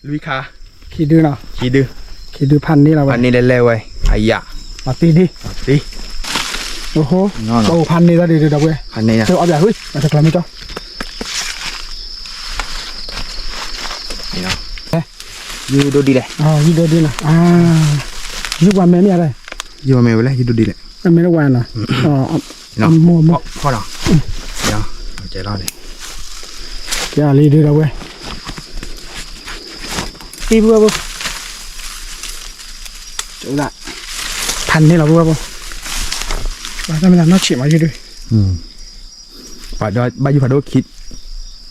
လွံၢ်ခါ, ခံဒုနီၤ, ခံဒု, ခံဒုဖးန့ၢ်လီၤဝဲ, ဖးန့ၢ်လဲၤလဲၤဝဲ, အယၤ, အတံၢ်ဒံ, အတံၢ်, အိၣ်ဟိ, ဘၣ်အိၣ်ဖးန့ၢ်တၢ်ဒုးဒုးဒီးဝဲ, ဖးန့ၢ်, အီၣ်ဘၣ်ဟု, အတကျီမ့ၢ်ကၠီ, ယုၢ်ဒိၣ်ဒံးလဲၣ်, ယုၢ်ဒိၣ်ဒံးနီၤ, ယုၢ်ပှၤမဲာ်မ့ၢ်ဧါ, ယုၢ်ပှၤမဲာ်ဝဲလဲၣ်, ယုၢ်ဒိၣ်ဒံးလဲၣ်, အမဲာ်တဝါနီၤ, ဖီနီၤ, ကဲလီၤန့ၣ်, ကဲလီၤလံဒုးဒီးဝဲ သံပုၢ်ဝဲၢ်ဖိ, ဖးန့ၢ်လီၤပုၢ်ဝဲၢ်ဖိ, ဘၣ်တၢ်မ့ၢ်တၢ်နီၢ်ဆံးမးယုၢ်ဒုး, ဘၣ်ယုၢ်ဖးဒိၣ်ခံ,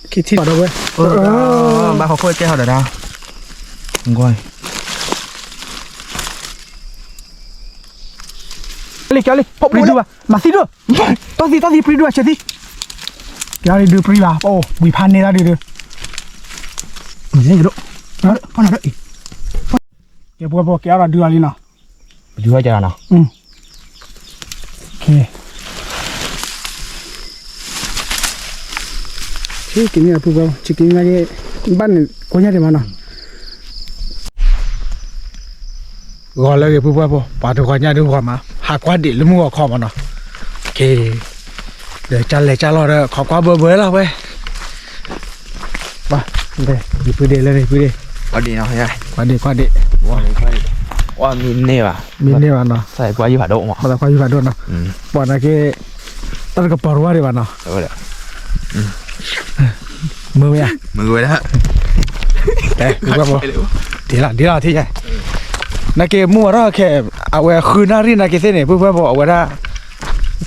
ခံထံၣ်လီၤဒီးဝဲ, ဘၣ်ဟီၣ်ခိၣ်ကဲဟီၣ်ဒီးတၢ်, လံ ကဲလံ ဖီပျံၤဒုးဘၣ် မၤသံဒုး, တီၢ်သံ တီၢ်သံ ပျံၤဒုးဘၣ် ဆဲးသံ, ကဲလံဒုး ပျံၤဘၣ် အိၣ် ဝံၤဖးန့ၢ်တၢ်ဒုးဒုး, ဖီနၤဒုးအံၤ, ကဲပှဲၤပှဲၤ ကဲအီၣ်ဒီးဒုးအီၤလံနီၤ, ပဒုးဝဲကဲနီၤ, က့ၤန့ၢ်အပုၢ်ပှၢ် က့ၤက့ၤညါက့ၤ ဘၣ်န့ၣ် ကိးညါဒံးမးနီၤ, ဂီၤလၢဂ့ၤပုၢ်ပှၢ်ဖိ ပှၤတဂီၤညါဒုးဂီၤမး ဟးကွၢ်ဒံးလၢမုၢ်ဂီၤခီမးနီၤ, က့ၤ ဒီးကၢ်လဲၤကၢ်လီၤဒီး ခိးကွၢ်ဘၢဘၢလီၤဝဲ, ယပုၢ်ဒ့လၢန့ၣ် ယပုၢ်ဒ့, ကွၢ်ဒံးနီၤ, ကွၢ်ဒံး ကွၢ်ဒံး, ဝဲမံန့ၢ်ဘၣ်, မံန့ၢ်ဘၣ်နီၤ, ကွၢ်ယုၢ်ဖးဒိၣ်မး, ကွၢ်ယုၢ်ဖးဒိၣ်နီၤ, ပှၤနာ်က့ တၢ်တကပီၤတဝၢ်ဒံးဘၣ်နီၤ, မုာ်မ့ၢ်ဧါ, မုာ်ဝဲဒၣ်, ဒ်လီၤ ဒ်လီၤထံၣ်ယဲ, နာ်က့မုၢ်ဝဲထီၣ်ခဲ အဝဲဃုနၣ်ရံၣ်နာ်က့သ့ၣ်န့ၣ် ပုၢ်ပှၢ်ဖိ အဝဲဒၣ်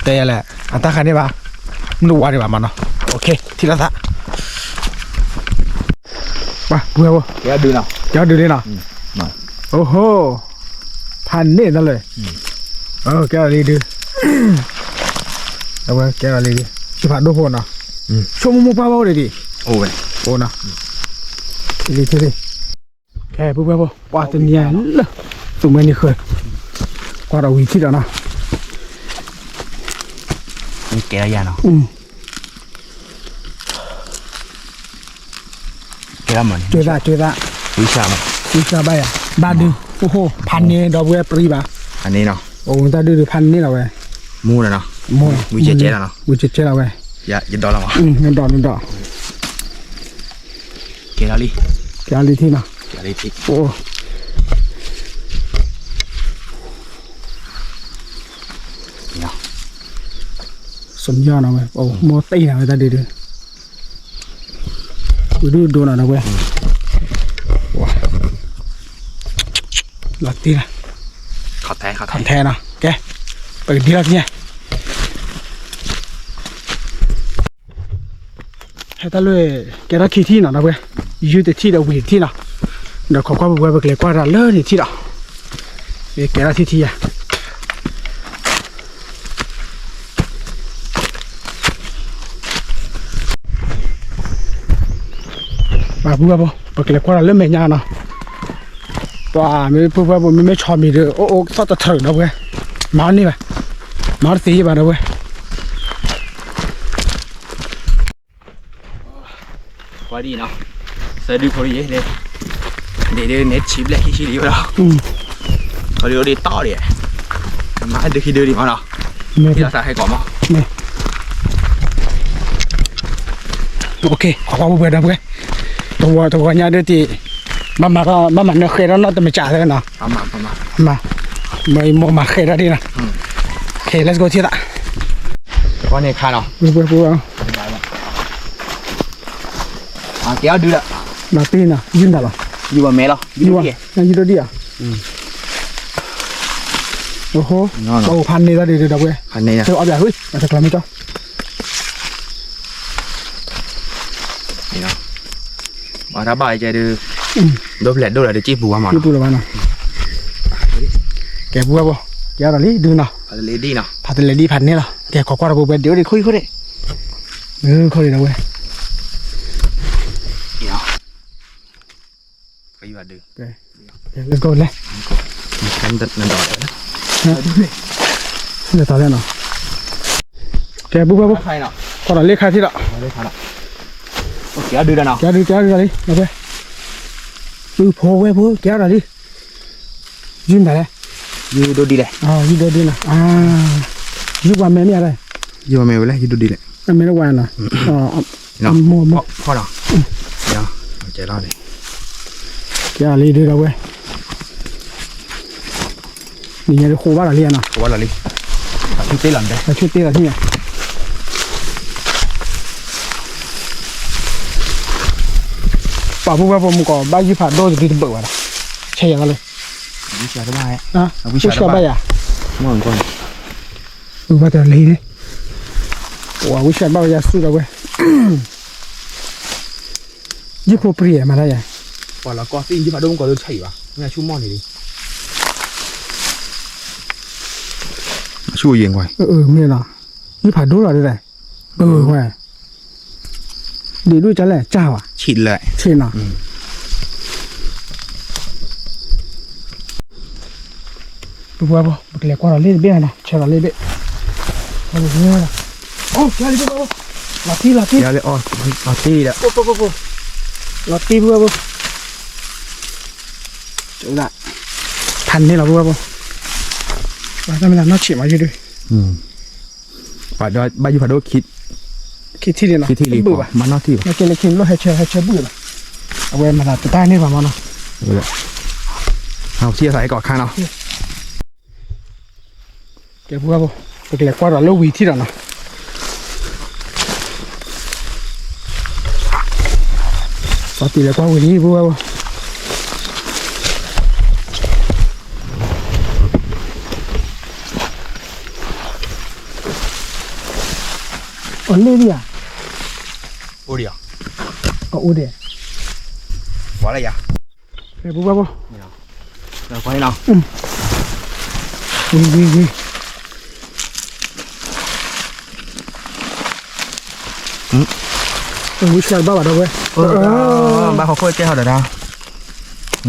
တဲယဲလဲၣ် အတၢ်ခါန့ၣ်ဘၣ်, မုၢ်တဝါဒံးဘၣ်မးနီၤ, ထံၣ်လိာ်သး ပှၤပှဲၤဖိ, ကဲဒုးလံနီၤ, အိၣ်ဟိ, ဖးန့ၢ်တၢ်လၢ, ကဲလီၤလံဒုး, အဝဲကဲလီၤလံဒုး, ယုၢ်ဖးဒိၣ်ဖိနီၤ, ဆိကမိၣ်မိၢ်ပှၢ်ဖိဒံးဒံး, အိၣ်ဝဲ, အိၣ်နီၤ, လံထံၣ်လံ, ကဲပှဲၤပှဲၤဖိ, ပှၤတနံၤလၢ သူၣ်မဲနံၤဃၢၤ, ကွၢ်ဒီးဝံၤထံၣ်ဒီးနီၤ, ကဲလီၤယၤနီၤ ကဲလီၤမးန့ၣ် ကဲသး ကဲသး, ဝံစၢ်မး, ဝံစၢ်ဘၣ်ယၤ, ဘၣ်ဒုး အိၣ်ဟိ ဖးန့ၢ်ဒီးဝဲပျံၤဘၣ်, ဖးန့ၢ်နီၤ, အိၣ်တၢ်ဒုးဒုးဖးန့ၢ်လီၤဝဲ, မူနီၤ, မူ, ဝံစဲးကဲလီၤနီၤ, ဝံစဲးကဲလီၤဝဲ, ယဒီးလီၤမး, နဒီး နဒီး, ကဲလီၤလံ, ကဲလီၤလံထံနီၤ, ကဲလီၤလံထံ, အိၣ် စံယီၤနီၤဝဲ, မိၢ်တံၢ်နီၤဝဲတၢ်ဒုးဒုး, ဝံၤဒုးဒိနီၤဒီးဝဲ, လီၤတံၢ်လီၤ, ခီၣ်ထဲနီၤ, ကဲ, ပကဒံလီၤသ့ၣ်ညါ ဟဲတၢ်လၢ ကဲထီၣ်ခံထံၣ်နီၤဒီးဝဲ, ယုၢ်တထံၣ်ဒီးဝံၤတထံၣ်နီၤ, ဒီးခိးကွၢ်ပဝဲပကလဲၤကွၢ်တၢ်လၢန့ၣ်ထံၣ်ဒီး, ကဲထီၣ်ထံထံၣ်ယၤ, ပှၤပုၢ်ဝဲၢ်ဖိ ပကလဲၤကွၢ်တၢ်လၢမဲာ်ညါနီၤ, ပှၤမ့ၢ်ပုၢ်ဝဲၢ်ဖိ မ့မ့ၢ်ဆီမံၤဒီး အိၣ်အိၣ်သီၣ်တထၢၣ်ဒီးဝဲ, မၤန့ၢ်ဘၣ်, မၤတသ့ယဘၣ်ဒီးဝဲ ပှၤဒ်နီၤ, သၢဒုဖိလံ, ဒ်ဒ်န့ၣ်ဆံဘျဲၣ်ခံဆံလံဝဲဒီး, ပှၤဒ်အိၣ်ဒ်တီၢ်ဒံး, မၤဒုခံဒုဒံးမးနီၤ, မ့ၢ်သးဟဲကိးမး, မ့ၢ်, အိၣ်ခ့ ခိးကွၢ်ပဝဲဒီးပဝဲ, တဝီတဝီညါဒုးတံၢ်, ဘၣ်မၤ ဘၣ်မၤနၢၤဃဲဒီးနီၢ်တမံၤစးသၢနီၤ, မ့ၢ်မိၢ်မၤဃဲဒီးဒ်နီၤ, ခဲ let's go ထံၣ်သး, ပှၤန့ၣ်ခါနီၤ, ပဝဲပဝဲ ကဲအီၤဒုဒီး, မၤတ့ၢ်နီၤ ယုၢ်နၤလီၤ, ယုၢ်ဝဲမဲလီၤ, ယုၢ်ဒိၣ်ဒံးဧါ, အိၣ်ဟိ, ပအိၣ်ဖးန့ၢ်တၢ်ဒုးဒုးဒီးဝဲ, ဖးန့ၢ်, အီၣ်ဘၣ်ဟု, အတကျီမ့ၢ်ကၠီ ဘၣ်တၢ်ဘၣ်ကဲဒုး, ဒိၣ်ဖျဲးဒိၣ်လၢတကံၢ်ပူၤဘၣ်မး, ကံၢ်ပူၤလၢၤဘၣ်နီၤ, ကဲပူၤဘၣ်ဖိ, ကဲအီၤဒီးလံဒုနီၤ, ဖးတလဲဒံးနီၤ, ဖးတလဲဒံးဖးန့ၢ်လီၤ, ကဲခိးကွၢ်ဒီးပဝဲဒံးအိၣ်ဒံးခိၣ်အံၤခိၣ်န့ၣ်, ခိၣ်ဒံးဒီးဝဲ ကဲ, let's go လဲၣ်, လဲၤတၢ်လဲၣ်နီၤ, ကဲပူၤပူၤပူၤ, ကွၢ်ဒီးလ့ခါထံၣ်ဒီး, ကဲဒုးဒီးနီၤ, ကဲဒုး ကဲဒုးဒီးလံ, လီၤဖဲ, ဖိဝဲဖိ ကဲထီၣ်လံ, ယုၢ်မတၤလဲၣ်, ယုၢ်ဒိၣ်ဒံးလဲၣ်, ယုၢ်ဒိၣ်ဒံးနီၤ, ယုၢ်ပှၤမဲာ်မ့ၢ်ဧါလဲၣ်, ယုၢ်ပှၤမဲာ်ဝဲလဲၣ်, ယုၢ်ဒိၣ်ဒံးလဲၣ်, အမဲာ်ဝဲနီၤ, မိၢ်မိၢ်, ကဲထီၣ်လံ, ကဲထီၣ်လံဒုဒီးဝဲ နံၤညါတဃိဘၣ်လီၤလံနီၤ, ဃိဘၣ်လီၤလံ, ဆူၣ်တ့ၢ်လီၤန့ၣ်, ဆူၣ်တ့ၢ်လီၤန့ၣ်, ပာ်ဖှိၣ်ဝဲဖိမုၢ်ကီး ဘၣ်ယုၢ်ဖးဒိၣ်တဒုတဘၢၣ်ဘၣ်ဒီး, ဆဲးယၤလီၤလၢ, ဝံၣ်ဆှးဘၣ်ယၤ, ဝံၣ်ဆှးဘၣ်ဝဲယၤ ဆူၣ်ဒီးဝဲ, ယုၢ်ဖိပြံမၤတၢ်ယၤ, ပှၤလီၤကီၢ်သ့ၣ်ယုၢ်ဖးဒိၣ်မုၢ်ကီးလၢဆဲးယံၤဘၣ်, မ့ၢ်ဆူၣ်မီၢ်န့ၣ်လံ, ဆူၣ်ယံၤကွၢ်, မ့ၢ်လီၤ, ယုၢ်ဖးဒိၣ်လီၤဒ်လဲၣ်, ဝဲ ဒံးဒိၣ်ကလဲၣ် ကၢ်ဝဲ, ဆံးလၢ, ဆံးနီၤ, ပပှၤဖိ ပကလဲၤကွၢ်ဒီးလ့ၣ်တဘ့ၣ်နီၤ, ဆဲးဒီးလ့ၣ်တဘ့ၣ်, လီၤတံၢ်လီၤတံၢ်, လီၤတံၢ်လီၤတံၢ်, လီၤတံၢ်ပပှၤဖိ, ဖးန့ၢ်လီၤပပှၤဖိ, တၢ်မ့ၢ်တၢ်နီၢ်ဆံးမးယုၢ်ဒုး ပှၤဒီးဘၣ်ယုၢ်ဖးဒိၣ်ခံ, ခံထံၣ်လံနီၤ, ခံထံၣ်လံ, ဘုၣ်ဘၣ်, မၤနီၢ်ထံၣ်ဘၣ်, နကဲလၢခံလီၢ်ဟဲဆၢ ဟဲဆၢဘုၣ်လီၤ, အဝဲမၤသးတတၢ်န့ၢ်ဘၣ်မးနီၤ, ထံၣ်အသးဟဲကီးခါနီၤ, ကဲပပှၤဖိ, ပကလဲၤကွၢ်ဒီးလၢဝံၤထံၣ်ဒီးနီၤ, ပှၤတံၤလဲၤကွၢ်ဝံၤလံပပှၤဖိ အီၤလ့ၣ်ဒံးဧါ, အိၣ်ဒံးဧါ, အအိၣ်ဒံး, ဝါလၢယၤ, ပပှၤဖိ, ဝံၤဝံၤဝံၤ, ဝံၤဆှးဘၣ်ဘၣ်ဒီးဝဲ, ဘၣ်ဟီၣ်ခိၣ်ကဲဟီၣ်ဒီးတၢ်,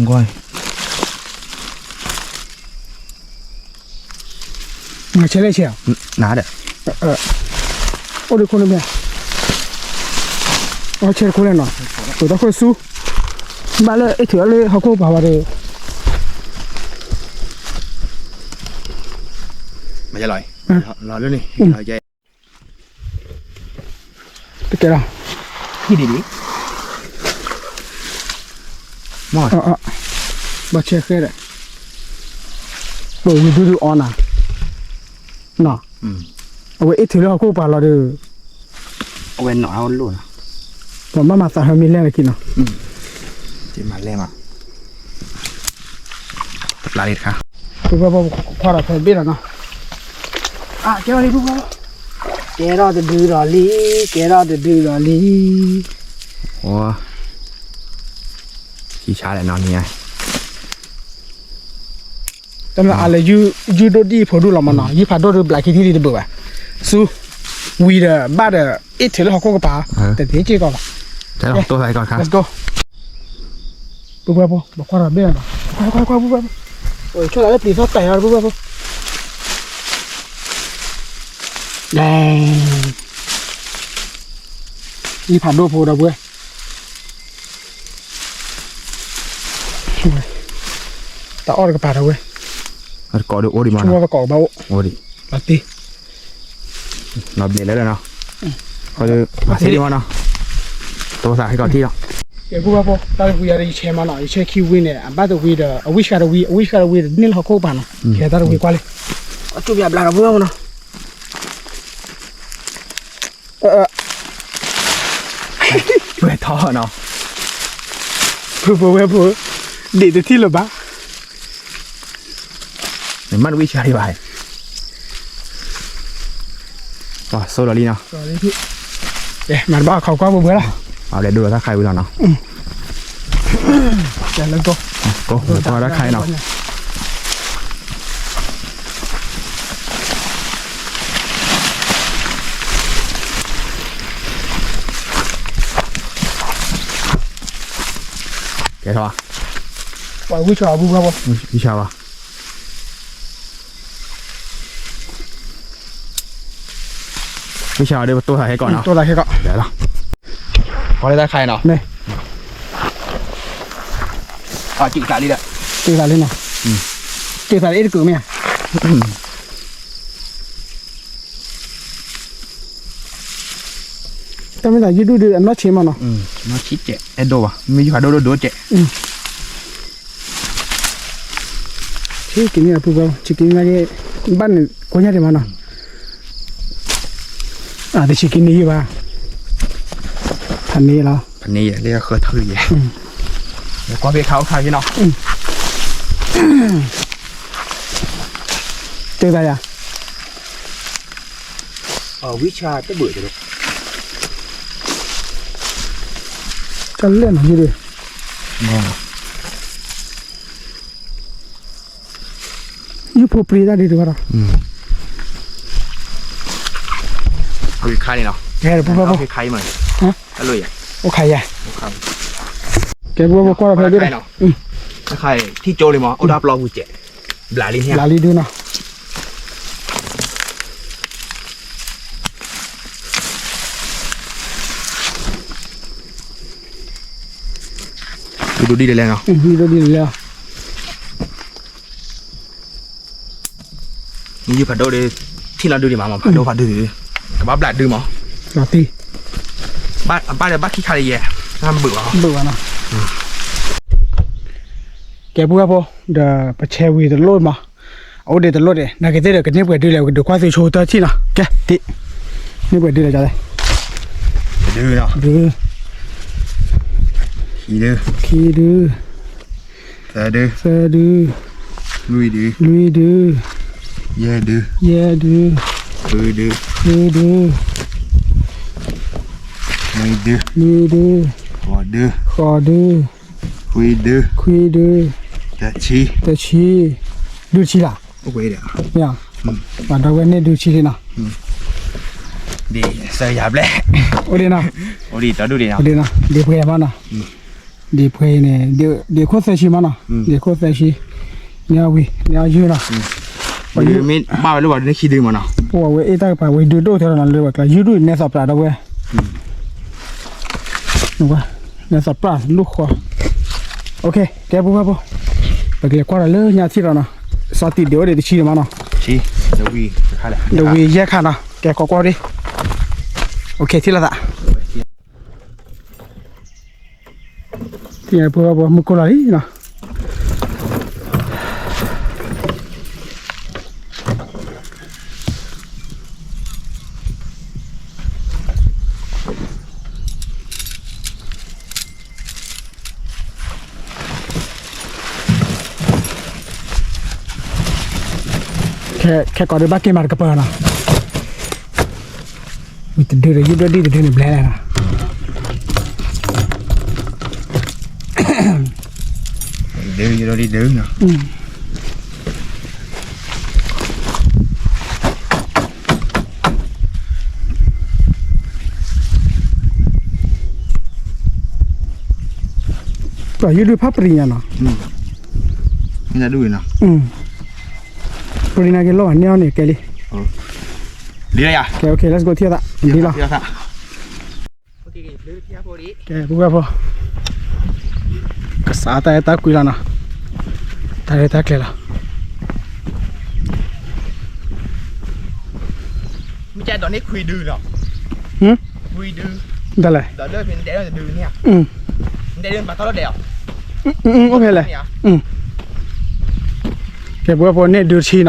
ကွၢ် မၤဆဲးလဲၣ်ဆဲး, နၤဒီး, အိၣ်ဒံးခိၣ်န့ၣ်မ့ၢ်, အီဆဲးတခိၣ်လဲၣ်နီၤ, ပတၢ်ခိၣ်ဆူ, ဘၣ်လၢအ့ၣ်ထုးအီၤလၢဟီၣ်ခိၣ်ပၤဝဲဒီး, မၤလီၤ, လီၤလၢန့ၣ်, တကဲလီၤ, ဟံၣ်ဒံးဒံး, မ့ၢ်, ဘၣ်ဆဲးဃဲဒီး, ပဝံၤဒုဒုအီနၤ, နီၤ, အဝဲအ့ၣ်ထုးလၢဟီၣ်ခိၣ်ပၤလီၤဒီး, အဝဲနီၤအလိၣ်နီၤ, ပမၤမၤသးဟဲမ့ၢ်လဲၣ်လၢခံနီၤ, မၤလဲၣ်မး, တပျၢ်လံတခါ, ပပှၤဖိ ခွါဒီးဖဲဘ့ၣ်လီၤနီၤ, ကဲထီၣ်လံပပှၤဖိ, ကဲထီၣ်တဒုဒီးလံ, ကဲထီၣ်တဒုဒီးလံ, အိ, ဆံဆါလဲၣ်နီၤန့ၣ် တၢ်မၤအါလၢ ယုၢ်ဒိၣ်ဒံၣ်ဖိဒူၣ်လီၤမးနီၤ, ယုၢ်ဖးဒိၣ်ဒုးဘျးခံထံၣ်လံတဘၣ်ဘၣ်, ဆူ, ဝံၤဒီးဘၣ်ဒီး အ့ၣ်ထုးလၢဟီၣ်ခိၣ်ကပၤ, တသ့က့ၤကီးဘၣ်, ပပှၤဖိ, ပပှၤဖိ, ပကွၢ်ဒီးဘ့ၣ်လီၤ, ကွၢ်ကွၢ်ကွၢ်ပပှၤဖိ, ဆိလၢပျံၤသီၣ်တၢ်အီၤပပှၤဖိ, ယုၢ်ဖးဒိၣ်ဖိဒီပုၢ်ဝဲၢ် တၢ်အီၣ်တကပၤဒီးဝဲ, တကိးဒီးအိၣ်ဒံးမး, တကိးဘၣ်အိၣ်, အိၣ်ဒံး, လီၤတ့, လီၤဘျဲးလၢလီၤနီၤ, အီၣ်ဒံးမးနီၤ, တိသးဟဲကီးထံၣ်လီၤ, ယပုၢ်ဘၣ်ဖိ, တၢ်တဝံၤယၤဒီးယဆဲးမးနီၤ, ယဆဲးခံဝံၤန့ၣ် အဘၣ်တဝံၤဒီး အဝံၣ်စှၤတဝံၤ, အဝံၣ်စှၤတဝံၤဒီးန့ၢ်လၢဟီၣ်ခိၣ်ကပၤနီၤ, ကဲတၢ်တဝံၤကွၢ်လံ, အတူၢ်ဘၣ်ဘျါဒီပုၢ်ဝဲၢ်မးနီၤ ဝဲထီၣ်နီၤ, ပုၢ်ဖိဝဲၢ်ဖိ, ဒ့ၣ်တထံၣ်လၢၤဘၣ်, နမ့ၢ်တဝံၣ်ဆှါဒံးဘၣ်, ပဆိလီၤလံနီၤ, မၤတဘၣ်ခီကွၢ်ပှဲၤပှဲၤလီၤ, အဘျဲၣ်ဒိၣ်ဒီးတၢ်ခါဝံၤလီၤနီၤ, ကိးတၢ်ခါနီၤ ကဲထီၣ်, ဝံၣ်ဆှါဘၣ်, ဝံၣ်ဆှါဒီးပတိၢ်သးဟဲကီးနီၤ, တိၢ်သးဟဲကီး, လီၤ, ပှၤလၢတၢ်ခါအံၤနီၤ, မ့ၢ်, စံးသးလံဒီး, စံးသးလံနီၤ, စံးသးလံအ့ၣ်တကုာ်မ့ၢ်ဧါ, တၢ်မ့ၢ်သးယုၢ်ဒူၣ်ဒီးအနီၢ်ဆံးမးနီၤ, နီၢ်ဆံးကဲး အဲၣ်ဒိၣ်ဘၣ် မ့ၢ်ယုၢ်ဖးဒိၣ်ဒိၣ်ဒိၣ်ကဲး, ဆံးက့ၤန့ၣ်အပူၤကွံာ် ဆံးက့ၤန့ၣ် ဘၣ်န့ၣ် ကိးညါဒံးမးနီၤ, အတဆံးက့ၤန့ၢ်ယုၢ်ဘၣ်, ဖးန့ၢ်လီၤ, ဖးန့ၢ်ယဲလၢဃၢထီၣ်ယဲ, ကွၢ်ဖဲခါအိၣ်ခါဖဲနီၤ, တဲသးယၤ, ဝံဆါတဘုးတဒိး, တၢ်လဲၣ်နီၤယုၢ်ဒူၣ် ယုၢ်ဖိပြံတၢ်ဒုးတဘၣ်ဒီး, အိၣ်ခါန့ၣ်နီၤ, ကဲပူၤဖဲဖိ, အိၣ်ခါယဲ, အိၣ်ခါယဲ, ကဲပူၤဖဲဖိကွၢ်ဒီးဖဲဒၣ်, ထံၣ်ကၠိလံမး အိၣ်ဒၣ်ပျီပူၤကဲး, ဘျးလံန့ၣ်, ဘျးလံဒုနီၤ ဒိၣ်ဒိၣ်ဒ်လဲၣ်နီၤ, ဒိၣ်ဒိၣ်ဒ်လဲၣ်, မ့ၢ်ယုၢ်ဖးဒိၣ်ဒီး ထံၣ်လီၤဒုဒံးမး မးဖးဒိၣ်ဖးဒိၣ်, ကဘၣ်ဘျးဒုမး, အဘၣ်ဒီးဘၣ်ခံခါလၢယဲ, တၢ်ဘုးဘၣ်, ဘုးဘၣ်နီၤ, ကဲပူၤဖဲဖိ, ဒီးပဆဲးဝံၤတလိၣ်မး, အအိၣ်ဒံးတလိၣ်ဒံး နာ်က့ၤသ့ၣ်ဒီးကန့ၢ်ပှဲၤဒုလဲၣ် ကဒုးကွၢ်သုဆိတၢ်ထံၣ်နီၤ, ကဲ, န့ၢ်ပှဲၤဒုလဲၣ်လဲၣ်, ဒု, ခံဒု, ခံဒု, သၢဒု, သၢဒု, လွံၢ်ဒု, လွံၢ်ဒု, ယဲၢ်ဒု, ယဲၢ်ဒု, ဃုဒု, ဃုဒု, နွံဒု, နွံဒု, ဃိးဒု, ဃိးဒု, ခွံဒု, ခွံဒု, တဆံ, တဆံ, ဒုတဆံလီၤ, မ့ၢ်, ပှၤဒီပုၢ်ဝဲၢ်န့ၢ်ဒုတဆံလံနီၤ, ဒ်စၢ်ယၤဘျဲၣ်, အိၣ်ဒံးနီၤ, အိၣ်ဒံးတဒူၣ်ဒံးနီၤ, ဒ်ပှဲၤမးနီၤ, ဒ်ပှဲၤန့ၣ် ဒ်ခိၣ်သၢဆံမးနီၤ, ဒ်ခိၣ်သၢဆံ, န့ၢ်အီၣ်ဝံၤ န့ၢ်အီၣ်ယုၢ်နီၤ, မ့ၢ်ဘၣ်ဝဲလၢပှၤဒုန့ၢ်ခံဒုမးနီၤ, ပဝဲအ့ၣ်တၢ်ကပၤဝံၤဒုဒိၣ်ထဲလီၤနီၤ လၢပှၤကျါ ယုၢ်ဒုန့ၢ်သီးပျၢ်ဒီပုၢ်ဝဲၢ် န့ၢ်သီးပျၢ်လူၢ်ဃီ, ကဲပူၤဖဲဖိ, ပကလဲၤကွၢ်ဒီးလၢညါထံၣ်လီၤနီၤ, စီၤတံၢ်ဒံးအိၣ်ဒံးတဆံန့ၣ်မးနီၤ, ဒီးဝံၤယဲၢ်ခါနီၤ, ကဲကိးကွၢ်ဒံး, ထံၣ်လိာ်သး, ပူၤဖဲဖိ မုၢ်ကိၢ်လီၤလံနီၤ ခဲကိးဒုးဘၣ်က့ၤမၤတကပၤနီၤ, ဝံၤတဒုဒီး ယုၢ်ဒိၣ်ဒံၣ်တဒုန့ၣ်ဘျဲၣ်လီၤနီၤ, ဒုယုၢ်ဒိၣ်ဒံၣ်ဒုနီၤ ပှၤယုၢ်ဒုးဖးပရံၤညါနီၤ, ပရံၤနာ်က့ၤလီၤဘၣ်န့ၢ်အီၤန့ၣ်ကဲလံ, ကဲ OK let's go ထံၣ်သး ဒ်လီၤ, ကဲ ပူၤဝဲဖိ, ကစးတၢ်အဲၣ်တၢ်ကွံလီၤနီၤ, တၢ်ရဲၣ်တၢ်ကျဲၤလီၤ. မ့ၢ်ကဲဒီးန့ၣ်ခွံဒုလီၤ, ခွံဒု, ဒ်လဲၣ်, ဒ်လဲၣ်, အိၣ်ဖဲလဲၣ်, ကဲ ပဝဲဖိန့ၣ်ဒုတဆံ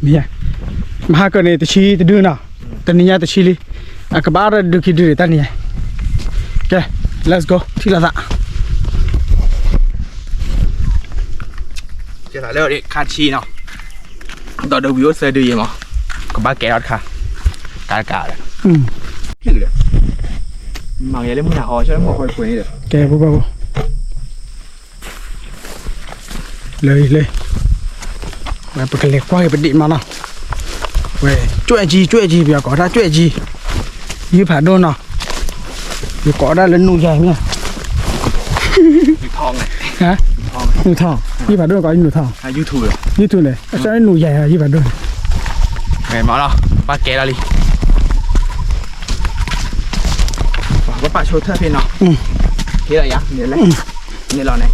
နီၤ, မဟါကၢန့ၣ်တဆံတဒုနီၤ, တနံၤညါတဆံလံ, အကဘၣ်ဒီးဒုခံဒုတၢ်နံၤညါ, ကဲ let's go ထံၣ်လိာ်သး ကဲသးလၢခါဆံနီၤ, ဒီးဒုဝံၤအိၣ်သၢဒုယဲမး, ကဘၣ်ကဲထီၣ်တခါ, ကါတကါဒီး, မၤယဲလၢမုၢ်နၤဟီ, ကဲ ပူၤဘၣ်ဖိ, လၢလၢ, ဝဲပကလဲၤကွၢ်က့ၤပဒံးမးနီၤ, ဝဲ ကြွက်ကြီး ကြွက်ကြီး ပယီၤကိးတၢ် ကြွက်ကြီး, ယုၢ်ဖးဒိၣ်နီၤ, ယကိးတၢ်လၢနူယၤမ့ၢ်, နူထီၣ်, ယုၢ်ဖးဒိၣ်ကိးနူထီၣ်, YouTube န့ၣ် အစၢ်နူယၤ ယုၢ်ဖးဒိၣ်န့ၣ်, မၤလီၤ ဘၣ်ကဲလီၤလံ, ပပာ်ဆိထၢၣ်ဖဲနီၤ, ဟ့ၣ်လီၤယၤ, န့ၣ်လီၤန့ၣ်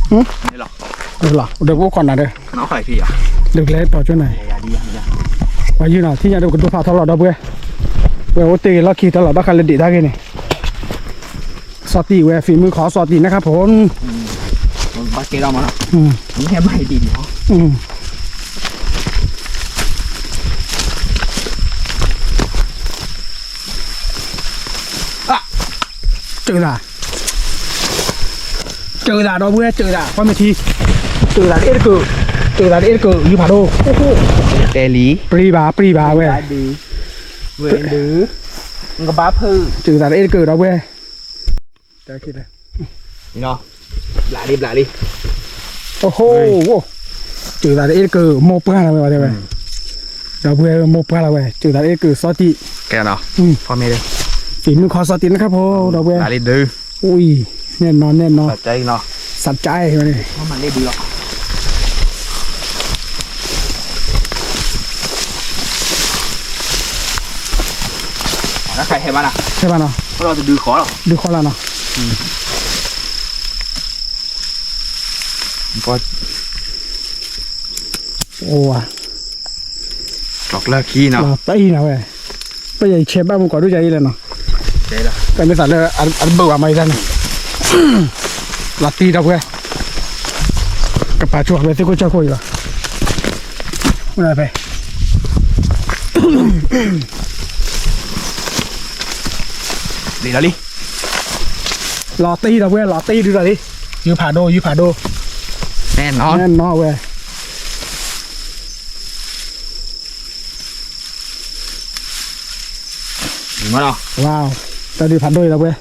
လီၤ, ဒီးပအိၣ်ခိးနၤဒီး, ဒီးကလဲၤတီၤကၠိနၤ, ပှၤယုၢ်နီၤ ထံၣ်ညါဒီးပကဒိဖးထီလီၤဒီပုၢ်ဝဲၢ်, ဝဲအိၣ်တ့ၢ်ဂ့ၤလီၢ်ခံတၢ်လီၤ ဘၣ်ဃးလၢဒံးတၢ်ဂ့ၢ်န့ၣ်, စီၤတံၢ်ဝဲ ဖံးမုၢ်ခီစီၤတံၢ်န့ၣ်ခါဖိ, ဘၣ်ကဲထီၣ်မးနီၤ, မ့ၢ်ဟဲမၤဒံးဒံးနီၤ ကၢသး, ကၢသးဒီပုၢ်ဝဲၢ် ကၢသး ကွၢ်မ့ၢ်ထံ, ကၢသးတအဲၣ်တကၢၢ်, ကၢသးတအဲၣ်တကၢၢ် ယုၢ်ဖးဒိၣ်, တဲလံ, ပြံဘၣ် ပြံဘၣ်ဝဲ, ကၢသးတအဲၣ်တကၢၢ်ဒီပုၢ်ဝဲၢ်, ဘျးလံ ဘျးလံ, အိၣ်ဟိ, ကၢသးတအဲၣ်တကၢၢ် မိၢ်ပှၢ်လီၤဝဲ တဲဝဲ, ဒီပုၢ်ဝဲၢ် မိၢ်ပှၢ်လီၤဝဲ ကၢသးတအဲၣ်တကၢၢ်စီၤတံၢ်, ဖံးမုၢ်ခီစီၤတံၢ်န့ၣ်ခါဖိ ဒီပုၢ်ဝဲၢ်, အံၤ, နဲၣ်နီၤ နဲၣ်နီၤ, စးကါအံၤဝဲန့ၣ်, ဟဲဘၣ်နီၤ, ဒုးဃီလီၤနီၤ, အိၣ်ဝဲ, လီၤတံၢ်နီၤဝဲ, ပယီၤယဆဲးဘၣ်မူကိးဒိၣ်ယၤအံၤလဲၣ်နီၤ, တမ့ၢ်သးလၢအတဘၢၣ်ဘၣ်မၤအံၤတၢ်န့ၣ်, လီၤတံၢ်ဒီပုၢ်ဝဲၢ်, ကပာ်ဆိၣ်ဝဲသ့ၣ်ခိၣ်ဆၢခိၣ်အံၤလီၤ, ဖဲ လံလီၤလံ, လီၤတံၢ်ဒီပုၢ်ဝဲၢ် လီၤတံၢ်ဒုးဒီးလံ, ယုၢ်ဖးဒိၣ် ယုၢ်ဖးဒိၣ်, နဲၣ်နီၤ နဲၣ်နီၤဝဲ ဝါ, တၢ်ဒုးဖးဒိၣ်အံၤဒီပုၢ်ဝဲၢ်,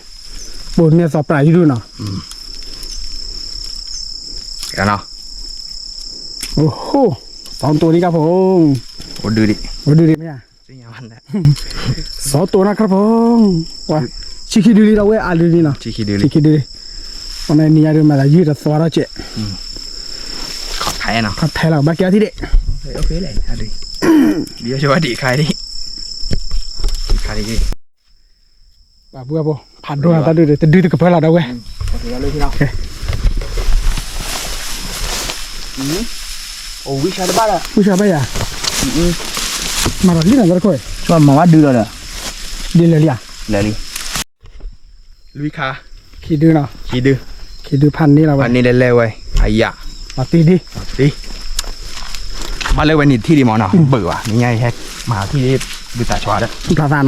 ဘိန့ၢ်သီပြးယုၢ်ဒုးနီၤ, အိၣ်ဟိ, စီၤတိၢ်န့ၣ်ခါဖိ, အိၣ်ဒုးဒံး, အိၣ်ဒုးဒံးမ့ၢ်ဧါ, စီၤတိၢ်န့ၣ်ခါဖိ, ဆံခံဒုးလံဒီပုၢ်ဝဲၢ် အါဒုးလံနီၤ, ဆံခံဒုးလံ, အန့ၣ်နံၤညါဒုးမၤသးယုၢ်တသီထီၣ်ကဲး, ခီၣ်ထဲလီၤ ဘၣ်ကဲထီၣ်ထံၣ်ဒံး, ဘၣ်ဒံးခါဒံး, ပှၤပုၢ်ဝဲၢ်ဖိ ဖးဒိၣ်တၢ်ဒုး တဒုတကပၢၢ်လီၤဒီပုၢ်ဝဲၢ်, ဝံၢ်ဆါဘၣ်ယၤ, မၤဒီးလံနီၤတခိၣ်, မၤဘၣ်ဒုးလီၤဒီး, ဒုးလၢာ်လံဧါ, လၢာ်လံ, လွံၢ်ခါ, ခံဒုနီၤ, ခံဒု, ခံဒုဖးန့ၢ်လီၤဝဲ, ဖးန့ၢ်လဲၤလဲၤဝဲ, အယၤ, အတံၢ်ဒံး, အတံၢ်, ဘၣ်လၢဝဲန့ၣ်ထံၣ်ဒံးမးနီၤ, ဘၢၣ်ဘၣ် နံၤညါအံၤဟဲမၤထံၣ်ဒံး, ဘုသးဆှီဒီး, ဘုသးနီၤ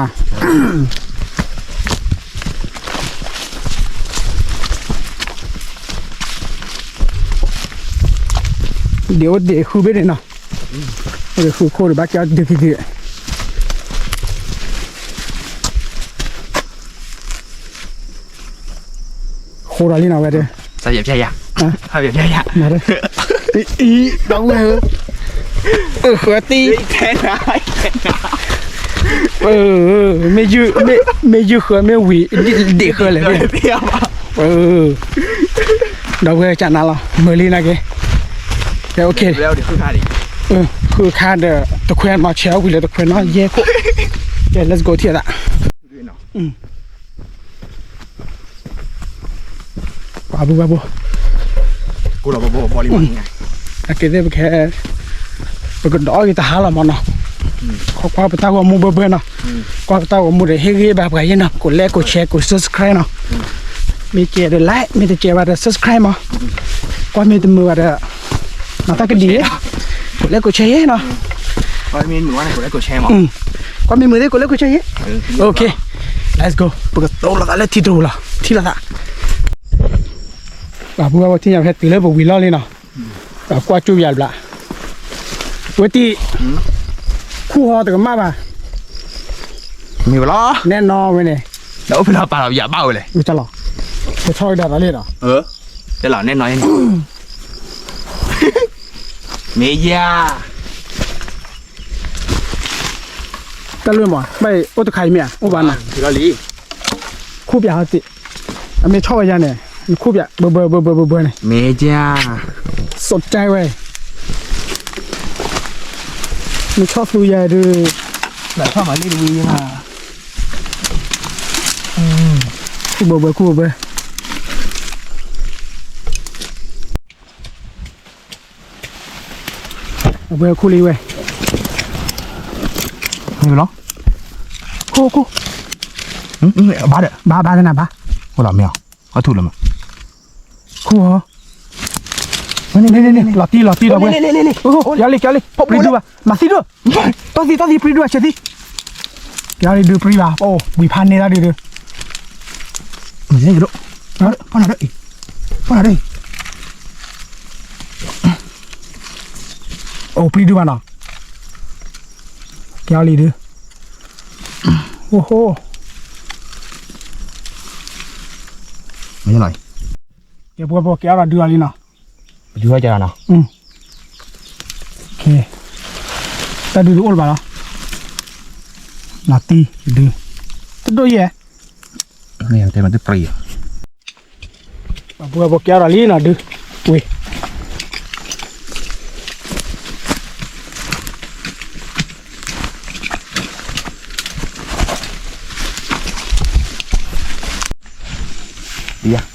ဒ်အိၣ်ဒ်ဃုဘ့ၣ်န့ၣ်နီၤ, အိၣ်ဒ်ဃုခိၣ်ဒီးဘၣ်ကဲအီၤဒုးခံခံ, ဃိဒီးလံနီၤဝဲဒၣ်, ဟါ, အံၤ, ဒီပုၢ်ဝဲၢ်ဧၢ, အၢ ဃၢၤတံၢ်, မ့ၢ်ယုၢ်, မ့ၢ်ယုၢ်ဃၢၤမ့ၢ်ဝံၤ, ဒ့ၣ်ဃၢၤလဲၣ်, ဒီပုၢ်ဝဲၢ် ကနၤလီၤ မုာ်လံနာ်က့, ကဲ OK, ဃုခါဒီးတခွဲနီၤ, ဆဲးအီၣ်ဝံၤလၢတခွဲနီၤ, ယဲၢ်ခိၣ်, ကဲ let's go ထံၣ်သး ပှၤဘုဘၣ်ဘိ, အကဲသ့ၣ်ပခဲ, ပကဒီးအီၣ်က့ၤတဟါလီၤမးနီၤ, ကွၢ်ကွၢ်ပတၢ်ဂီၤမူဘၢဘၢနီၤ, ကွၢ်ပတၢ်ဂီၤမူဒီးဟ့ၣ်ဂံၢ်ဘါပှၤယဲနီၤ, ကိးလဲကိးဆဲကိး subscribe နီၤ, မ့ၢ်ကဲဒီး like မ့ၢ်တကဲဘၣ်ဒီး subscribe မး, ကွၢ်မ့ၢ်တမုာ်ဘၣ်ဒီး မၤတၢ်ကဒံး, ကိးလဲကိးဆဲယဲနီၤ, ကွၢ်မ့ၢ်မုာ်သ့ၣ်ကိးလဲကိးဆဲယဲ, OK, let's go, ပကတိၤလိာ်သးလၢထံတရူးလီၤ, ထံၣ်လိာ်သး ပှၤဘုဘၣ်ဘိ ထံၣ်ညါဖဲတုၤလၢပဝံၤလီၢ်လံနီၤ, ပကွၢ်ကၠူၣ်ယၤတဘျီ, ဝဲတံၢ်, ခူၣ်ဟီတကမၣ်ဘၣ်, မ့ၢ်ဝဲလီၤ, နဲၣ်နီၤဝဲန့ၣ်, ဒီးအိၣ်ဖဲလီၤပာ်လီၤယၤဘၣ်ဝဲလဲၣ်, ဝံၤတၢ်လီၤ, ပဆီၣ်ဝဲဒၣ်သးလံဒီး, တဲလီၤနဲၣ်နီၤအံၤန့ၣ်, မ့ၢ်ယၤ တၢ်လွံၢ်မး ဘၣ်အိၣ်တခါအံၤမ့ၢ်ဧါ, အိၣ်ဘၣ်နီၤ, ခူၣ်ပၠးဟီတံၢ်, အမ့ၢ်ဆီၣ်ဝဲယၤန့ၣ်, နခူၣ်ပၠး ဘၢဘၢဘၢဘၢဘၢဘၢန့ၣ်, မ့ၢ်ယၤ, စီၣ်တဲဝဲ, မ့ၢ်ဆီၣ်သူယၤဒုး, ဘၣ်ဆီၣ်မၤလံတဝံၤယၤ, ခူၣ်ဘၢဘၢခူၣ်ဘၢဘၢ မ့ၢ် အဝဲခိၣ်လံဝဲ, မ့ၢ်လီၤ, ခိၣ်ခိၣ်, ဘၣ်ဒီး ဘၣ်ဘၣ်သနၤဘၣ်, အိၣ်လီၤမ့ၢ်အီၤ, အထူၣ်လီၤမး, ခိၣ်, လီၤတံၢ်လီၤတံၢ်ဒီးဝဲ, ကလံကလံ, ပရံဒုဘၣ်, မၤသံဒိၣ်, တီၢ်သံတီၢ်သံ ပရံဒုဘၣ် ဆဲးသံ, ကလံဒုပရံဘၣ်, အိၣ်ဝံၤဖးန့ၢ်တၢ်ဒုဒု, မ့ၢ်ကဒိၣ်, ဖီနၤဒၢ, ဖီနၤဒၢ, အိၣ်ပရံဒုဘၣ်နီၤ, ကလံဒု, အိၣ်ဟိ, မ့ၢ်လီၤ, ကဲပှဲၤပှဲၤ ကဲအီၤဒီးဒုအီၤလံနီၤ, ဒုအီၤနီၤ, တၢ်ဒုဒုအိၣ်လၢၤဘၣ်လီၤ, နၤတံၢ်ဒု, တဒိၣ်ယဲၢ်, ပှဲၤပှဲၤ ကဲအီၤဒီးလံနီၤဒု, ဝ့ၢ်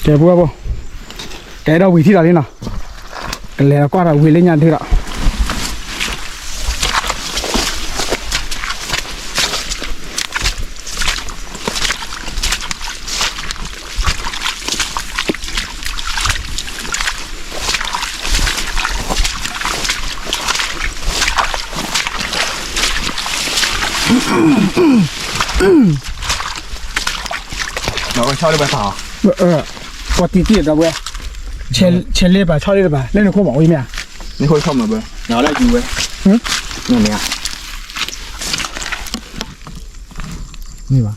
ကဲပှဲၤပှဲၤ, ကဲဒီးဝံၤထံၣ်ဒီးလံနီၤ, ကလဲၤဒီးကွၢ်ဒီးဝံၤလၢညါဒုဒီး ဒီးဝဲဆီလၢပှဲၤဖးအီၤ, ပှၤတံၢ်တံၢ်ဒီးဝဲ, ဆဲးလ့ပာ်ဆီလ့တပာ် လၢနခိၣ်မးဝံၤမ့ၢ်ဧါ, နခိၣ်ဆီမးဘၢ, နလၢယူၤဝဲ, မ့ၢ်ဧါ, မ့ၢ်ဘၣ် အိၣ်ဝံ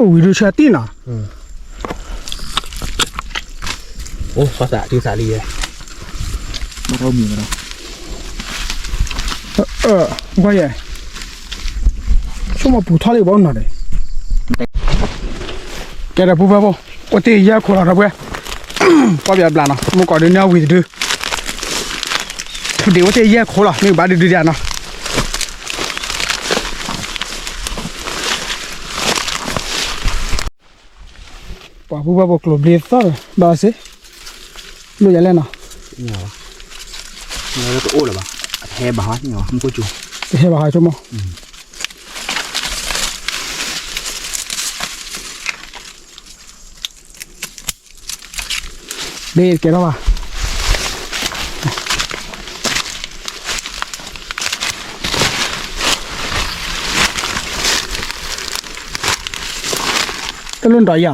ၤဒုဆၢတံၢ်နီၤ, အိၣ်သးတုၤသးလံယဲ, ဘၣ်တၢ်အိၣ်မံၤဒီး, ကွၢ်ယဲ, ဆိကမိၣ်ပူၤထီၣ်လံဘၣ်နီၤဒီး, ကဲဒီးပူၤဖဲဖိ, အိၣ်တ့ၢ်ယဲၢ်ခိၣ်လီၤဒီးပှဲၤ, ပီၣ်ပၠးဘျးနီၤ မုၢ်ကီးဒုးန့ၢ်အီၤဝံၤတဒု ဖုဒံးအိၣ်တ့ၢ်ယဲၢ်ခိၣ်လီၤ မ့ၢ်ဘၣ်ဒုဒုဒၣ်နီၤ, ပှၤပူၤဘၣ်ပကျိၤဘျ့သီၣ်ဒီး ဘၣ်စ့ၢ်, လိၣ်ယၤလဲၣ်နီၤ, တအိၣ်လၢၤဘၣ်, ဟဲဘၣ်ဟါ, ဟဲဘၣ်ဟါဆိကမိၣ် ဘ့ၣ်ကဲထီၣ်ဘၣ်, တလိၣ်နဒီးယၤ,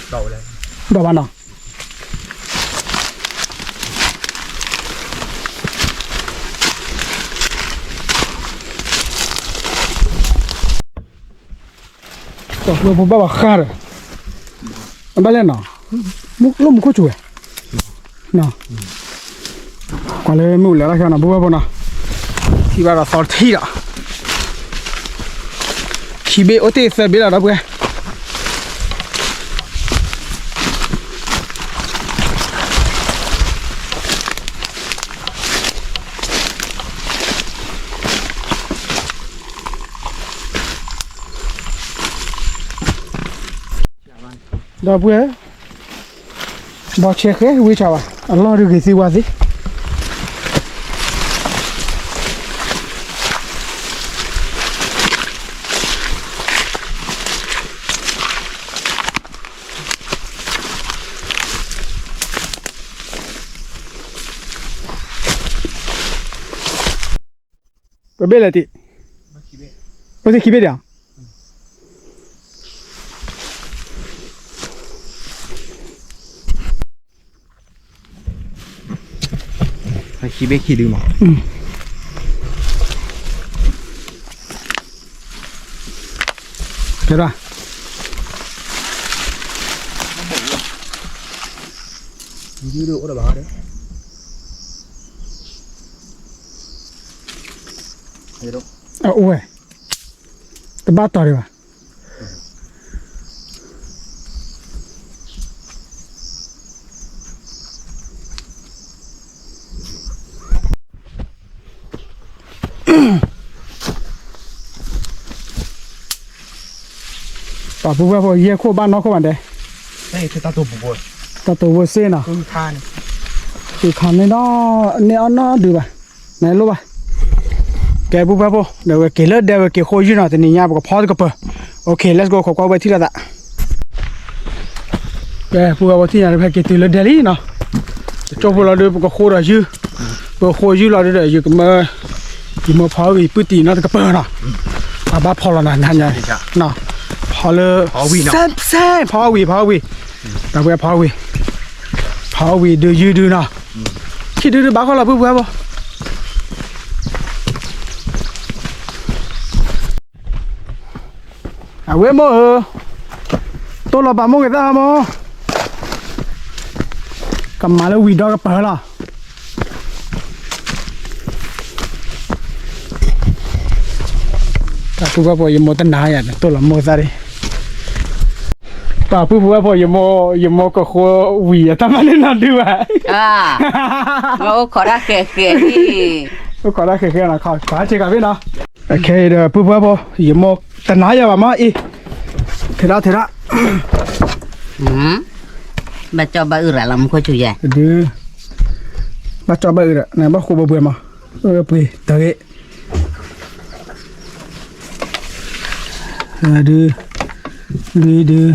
ဒီးဘၣ်နီၤ ပှၤဘၣ်ဘၣ်ဃါဒီး, ဘၣ်လဲၣ်နီၤ, လၢမူခိၣ်စူၤဝဲ, ကွၢ်လၢမုၢ်လၢ်လီၤခဲနီၤ ပူၤဘၣ်ဖိနီၤ, ထံၣ်ဘၣ်ဒီးသီတထံၣ်ဒီး, ခံဘ့ၣ်အိၣ်တ့ၢ်သၢဘ့ၣ်လီၤဒီပုၢ်ဝဲၢ် ဒီပုၢ်ဝဲၢ်, ဘီဆဲးဃဲဝ့ၢ်ဆၣ်ဘၣ် အလီၢ်ဒုးဂ့ၤသ့ဝါသ့, ပဘ့ၣ်လဲၣ်တံၢ်, အိၣ်သ့ၣ်ခံဘ့ၣ်ဒံးဧါ ခံဘ့ၣ်ခံဒုမး, ကဲဒၣ်, အိၣ်ဝဲ, တဘၣ်တီၤဒံးဘၣ်. ပှၤပုၢ်ဝဲၢ်ဖိ ယဲၢ်ခိၣ်ဘၣ်နီၢ်ခိၣ်ဘၣ်ဒဲး, တၢ်တိၢ်ပူၤစ့နီၤ, ဃုခါန့ၣ်ဒီး န့ၢ်အီၣ်နီတဒုဘၣ်, နလိၣ်ဘၣ်. ကဲ ပုၢ်ဖိဝဲၢ်ဖိ ဒီးဝဲက့ၤလၢဒဲဝဲက့ၤဃိယုၢ်နီၤ, တနံၤညါပကဖီတကပၤ. OK, let's go, ခိးကွၢ်ဝဲထံၣ်လိာ်သး. ကဲ ပုၢ်ဖိဝဲၢ်ဖိ ထံၣ်ညါဒီး ဖဲက့ၤတုၤလၢဒဲလံနီၤ, တကၠိဖိလီၤဒုး ပကဃိဒီးယုၢ်, ပကဃိယုၢ်လီၤဒုးဒီး ယကမၢ ယမိၢ်ဖီဝံၤ ပုၢ်တံၢ်နီတကပၤနီၤ, အဘၣ်ဖီလီၤနၤညါ, ဖီလၢ စဲး ဖီဝံၤ ဖီဝံၤ ဖီဝံၤ, တၢ်ပှဲၤဖီဝံၤ, ဖီဝံၤဒုးယုၢ်ဒုးနီၤ, ခံဒုဒုးဘၣ်ဃီလီၤ ပုၢ်ဖိဝဲၢ်ဖိ. အဝဲမိၢ်ဧၢ, တိၢ်လီၤပာ်မိၢ်က့ၤသၣ်မိၢ်, ကမၤလၢဝံၤဒီကပၤလီၤ. တၢ်ပုၢ်ဖိဝဲၢ်ဖိ ယမိၢ်တနာ်ယၤ တိၢ်လီၤမိၢ်သၣ်ဒံး, တၢ်ပုၢ်ဖိဝဲၢ်ဖိ ယမိၢ်ကဃိဝံၤအတၢ်မၤန့ၣ်နီၤဒုးဘၣ်, အိၣ်ခိးတၢ်ဃဲးဃဲး, အိၣ်ခိးတၢ်ဃဲးဃဲးနီၤ, ခီဆ့ကၤဖ့နီၤ. ခဲအံၤဒီးပုၢ်ဖိဝဲၢ်ဖိ ယမိၢ်တနာ်ယၤဘၣ်မးအံၤ, ထဲဒၣ်ထဲဒၣ်, ဘၣ်ကၠီဘၣ်အုၣ်ရၤလီၤ မူခိၣ်ဆူၣ်ယဲ, ဒုး, ဘၣ်ကၠီဘၣ်အုၣ်ဒီး နဘၣ်ဃိဘှဲဘှဲမး, ပှ့ၤတဂ့ၤ, ဒုး, လွံၢ်ဒုး,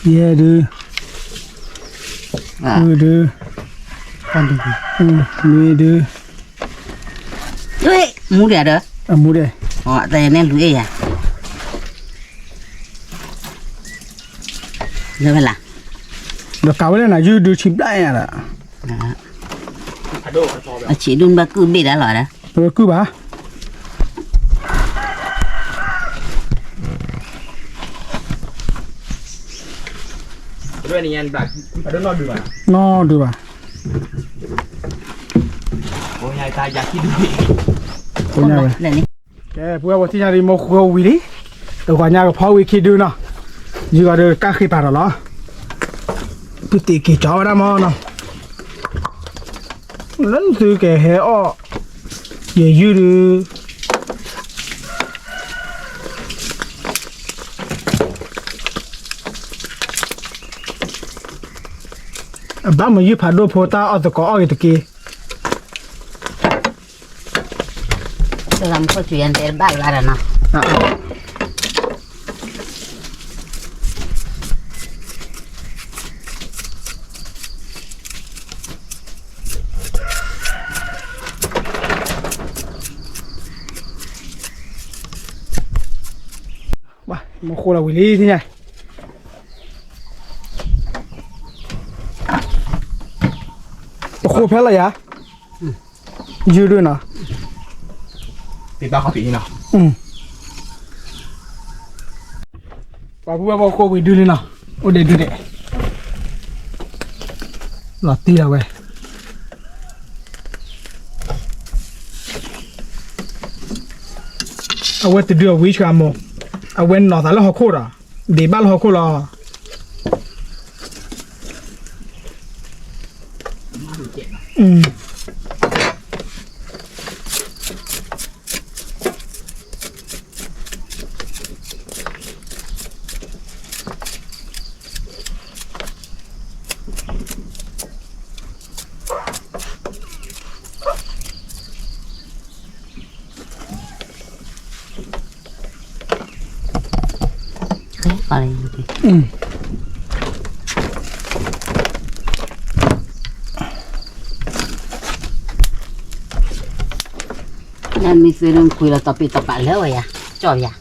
ယဲၢ်ဒုး, ဃုဒုး, နွံဒုး, မူဒဲးဒီး, အမူဒဲး, တၢ်ယဲန့ၣ်လူၤအဲၣ်ယၤ, လၢဝဲလၢ, ဒီးကးဝဲလၢနၤ ယုၢ်ဒုးဆံဘျၣ်ညါဒီး, အဆံးဒုးဘၣ်ကုၢ်ဘ့ၣ်ဒၣ်လီၤဒီး, ပကုၢ်ဘၣ် နီၢ်ဒုးဘၣ်, ကဲ ပုၢ်ဖိဝဲၢ်ဖိ ထံၣ်ညါဒံး မိၢ်ဃိဝံၤလံ, တဂီၤညါကဖီဝံၤခံဒုနီၤ, ယုၢ်ဂၤဒီးကၢ်ဃ့ပာ်ဒီးလီၤ, ပုၢ်တံၢ်က့ၤကၠီဝဲဒၣ်မးနီၤ, လၢသုကဟဲအီၣ်, ယယုၢ်ဒုး အဘၣ်မ့ၢ်ယုၢ်ဖးဒိၣ်ဖိတၢ်အီၣ်သကိးအီၣ်ဂ့ၤတက့ၢ်, တဂၤမ့ၢ်ခိၣ်စူၤယၤတဲတဘၣ်လၢၤဘၣ်ဒီးနီၤ, မိၢ်ဃိလီၤဝံၤလံသ့ၣ်ညါ, ပဃိဖဲလီၤယၤ, ယုၢ်ဒုနီၤ, ပှၤပုၢ်ဝဲၢ်ဖိဃိဝံၤဒုလံနီၤ, အိၣ်ဒဲးဒုဒဲး, လီၤတံၢ်လီၤဝဲ အဝဲတဒုအဝံၤဆှၤမိၢ်, အဝဲနီၤသးလၢဟီၣ်ခိၣ်ဒီး, ဒံးဘၣ်လၢဟီၣ်ခိၣ်လီၤ, မ့ၢ်သုးလၢကွံာ်လီၤ တပ့ၤတပာ်လၢဝဲယၤ, ကၠီယၤ,